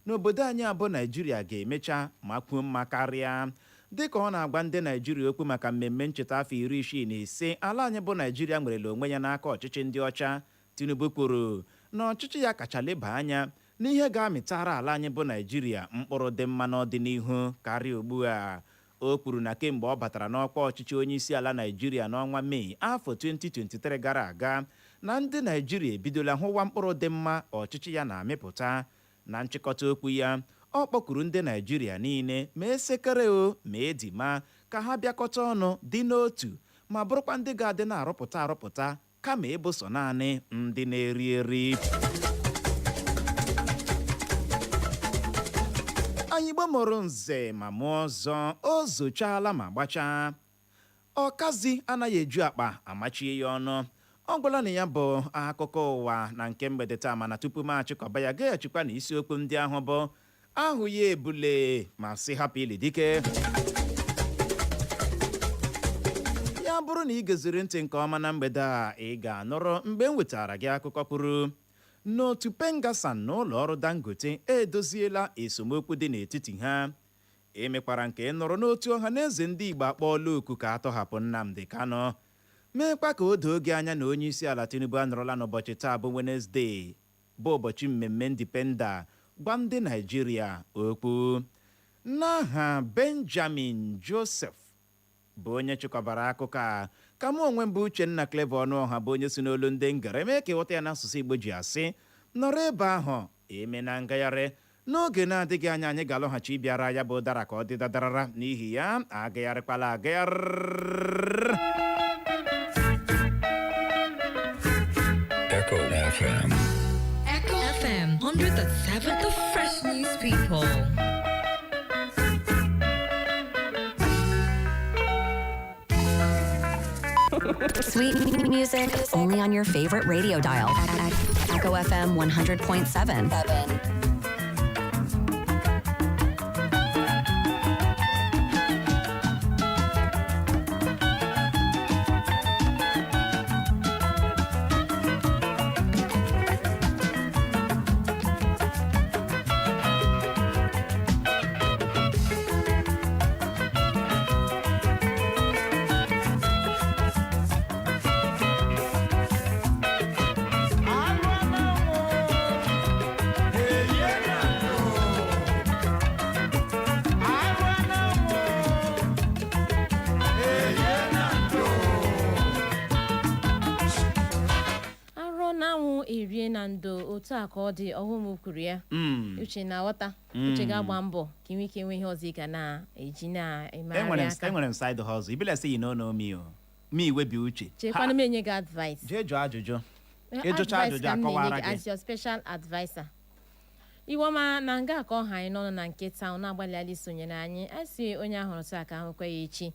n'obodo anyị abụ Naijiria ga-emecha ma kwuo mma karịa. Dịka ọ na-agwa ndị Naijiria okwu maka mmemme ncheta afọ 65 ala anyị bụ Naijiria nwerela onwe ya n'aka ọchịchị ndị ọcha, Tinubu kwuru na ọchịchị ya kacha leba anya n'ihe ga-amịtara ala anyị bụ Naijiria mkpụrụ dị mma n'ọdịnihu karịa ugbu a. O kwuru na kemgbe ọ batara n'ọkwa ọchịchị onye isi ala Naijiria n'ọnwa Mee afọ 2023 gara aga, na ndị Naijiria ebidola hụwa mkpụrụ dị mma ọchịchị ya na-amịpụta. Na nchịkọta okwu ya, ọ kpọkuru ndị Naijiria niile, ma esekere o ma edima, ka ha bịakọta ọnụ dị n'otu ma bụrụkwa ndị ga-adị na-arụpụta arụpụta kama ịbụ sọ naanị ndị na-eri eri. Anyị Igbo mụrụ nze ma mụọ ọzọ, o zochaala ma gbachaa, ọkazi anaghị eju akpa amachie ya ọnụ. Ọ gwụla na ya bụ akụkọ ụwa na nke mgbede taa, mana tupu m achịkọba ya, gaghachikwa na isiokwu ndị ahụ bụ ahụ ya ebule ma sị hapụ ili dike. Ya bụrụ na ị geziri ntị nke ọma na mgbede a, ị ga-anụrụ mgbe m wetara gị akụkọ kwuru n'otu Pengasan na ụlọ ọrụ Dangote edoziela esemokwu dị n'etiti ha. Emekwara nke nụrụ n'otu ọha na eze ndị Igbo akpọọla oku ka atọhapụ Nnamdi Kanu, meekwa ka o doo gị anya na onye isi ala Tinubu anọrọla n'ụbọchị taa bụ Wenezdee, bụ ụbọchị mmemme Independence, gwa ndị Naijiria okwu. N'aha Benjamin Joseph bụ onye chịkọbara akụkọ a, Ka mụ onwe m bụ Uchenna Clever Ọnụọha, bụ onye si n'olu ndị ngara eme ka ịghọta ya n'asụsụ Igbo, ji asị nọrọ ebe ahụ eme na ngagharị. N'oge na-adịghị anya, anyị ga-alọghachi ịbịara ya bụ ụdara ka ọ dị dadarara. N'ihi ya, agagharịkwala agagharị. Echo FM. Echo FM 100.7, the fresh news people. Sweet music only on your favorite radio dial. Echo FM 100.7. Arụọ na-anwụ erie na ndo, otu a ka ọ dị. Ọhụm kwuru ya. Uche na-aghọta. Uche ga-agba mbọ ka ị nwee ike nwee ihe ọzọ ị ga na-eji na-emegharị Enwere m aka. Enwere m side hustle. E be like say you no know me o. Me wey be Uche. Chekwanụ m enye gị advice. Jee jụọ ajụjụ. Ịjụcha Advice ajụjụ, ka m na-enye akọwara gị gị. as your special adviser. Iwoma na nga ka ọha anyị n'ọnụ na nke taa, na-agbalịala isonyere anyị. A sị onye ahụrụ taa ka ahụkwa ya echi,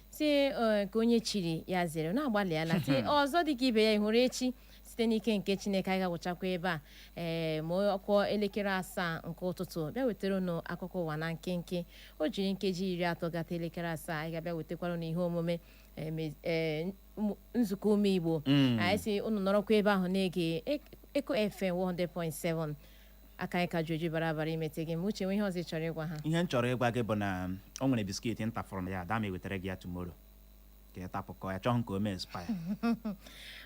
si ka onye chiri ya zere, na-agbalịala si ọzọ dịka ibe ya. Ị hụrụ echi, site n'ike nke Chineke, anyị ga-agwụchakwa ebe a ee ma ọ kụọ elekere 7 nke ụtụtụ, bịa wetara unu akụkọ ụwa na nkenke. O jiri nkeji 30 gata elekere 7, anyị ga-abịa wetakwara unu ihe omume nzukọ ume Igbo. Anyị si unu nọrọkwa ebe ahụ na-ege Eko FM 100.7. Aka anyị ka ji oji bara bara imete gị ma. Uche, nwe ihe ọzọ ị chọrọ ịgwa ha? Ihe m chọrọ ịgwa gị bụ na o nwere biscuit ntafụrụ ya ada, m ewetara gị ya tomorrow ka ị tapụkọ ya. Chọghị ka o mee expire.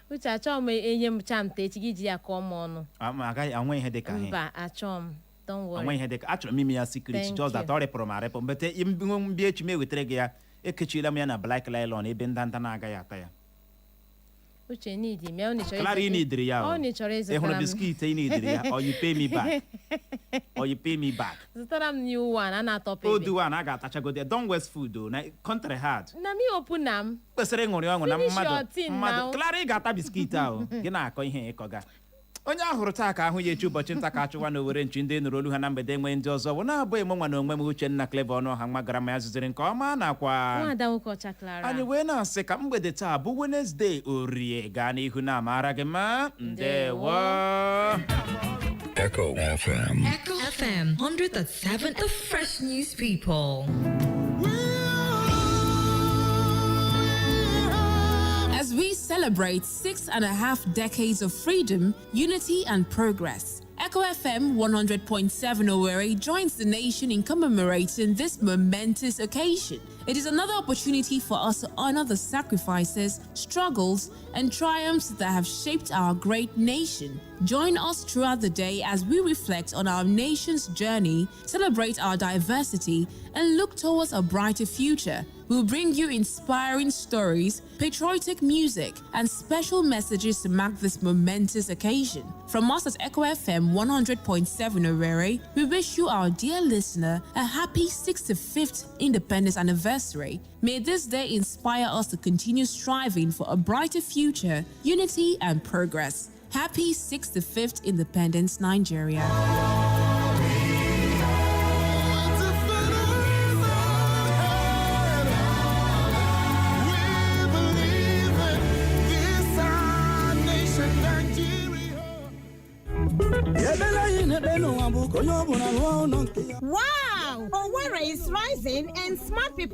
Uche, achọghị m enye m chamta echi gị ji ya kọọ m ọnụ. Ma agaghị anwe ihe dị ka ihe. Mba, achọọ m, don't worry. Onwe ihe dị ka achọrọ m ime ya secret. Thank Just that you. ọ rịpụrụ m arịpụ mbete mbịa echi m ewetara gị ya. Ekechiela m ya na black nylon ebe ndanda na-agaghị ata ya. Uche need m ya, ọ na ị chọrọ Clara, ị nidiri ya o. Ọ na ị chọrọ Ị ịzụtara hụrụ m. Biscuit, ị nidiri ya, or you pay me back, or you pay me back. Zụtara m new one a na-atọpụ Old ebe. one a ga-atachagodi. Don waste food o na country hard. Na mi open na m. Kwesịrị ịṅụrị ọṅụ na Finish mmadụ your tea mmadụ now. Clara, ị ga-ata biscuit ahụ gị na-akọ ihe ịkọga. Onye ahụrụ taa ka ahụ ya echi. Ụbọchị nta ka achụwa na owere nchi. Ndị nụrụ olu ha na mgbede enwe ndị ọzọ bụ na-abụghị m nwa na onwe m, Uchenna Clever Ọnụ Ọha, nwa gara ma ya zuziri nke ọma, nakwa Nwaada nwoke ọcha Clara. Anyị wee na-asị ka mgbede taa bụ Wednesday Orie gaa n'ihu na-amara gị mma. Ndewo. Echo FM. Echo FM 100.7, the fresh news people. As we celebrate 6.5 decades of freedom, unity, and progress, Echo FM 100.7 Owerri joins the nation in commemorating this momentous occasion. It is another opportunity for us to honor the sacrifices, struggles, and triumphs that have shaped our great nation. Join us throughout the day as we reflect on our nation's journey, celebrate our diversity, and look towards a brighter future. We'll bring you inspiring stories, patriotic music, and special messages to mark this momentous occasion. From us at Echo FM 100.7 Owerri, we wish you, our dear listener, a happy 65th Independence Anniversary. May this day inspire us to continue striving for a brighter future, unity, and progress. Happy 65th Independence, Nigeria. Onye ọbụla rụọ ụlọ nke ya. Wow! Owerri is rising and smart people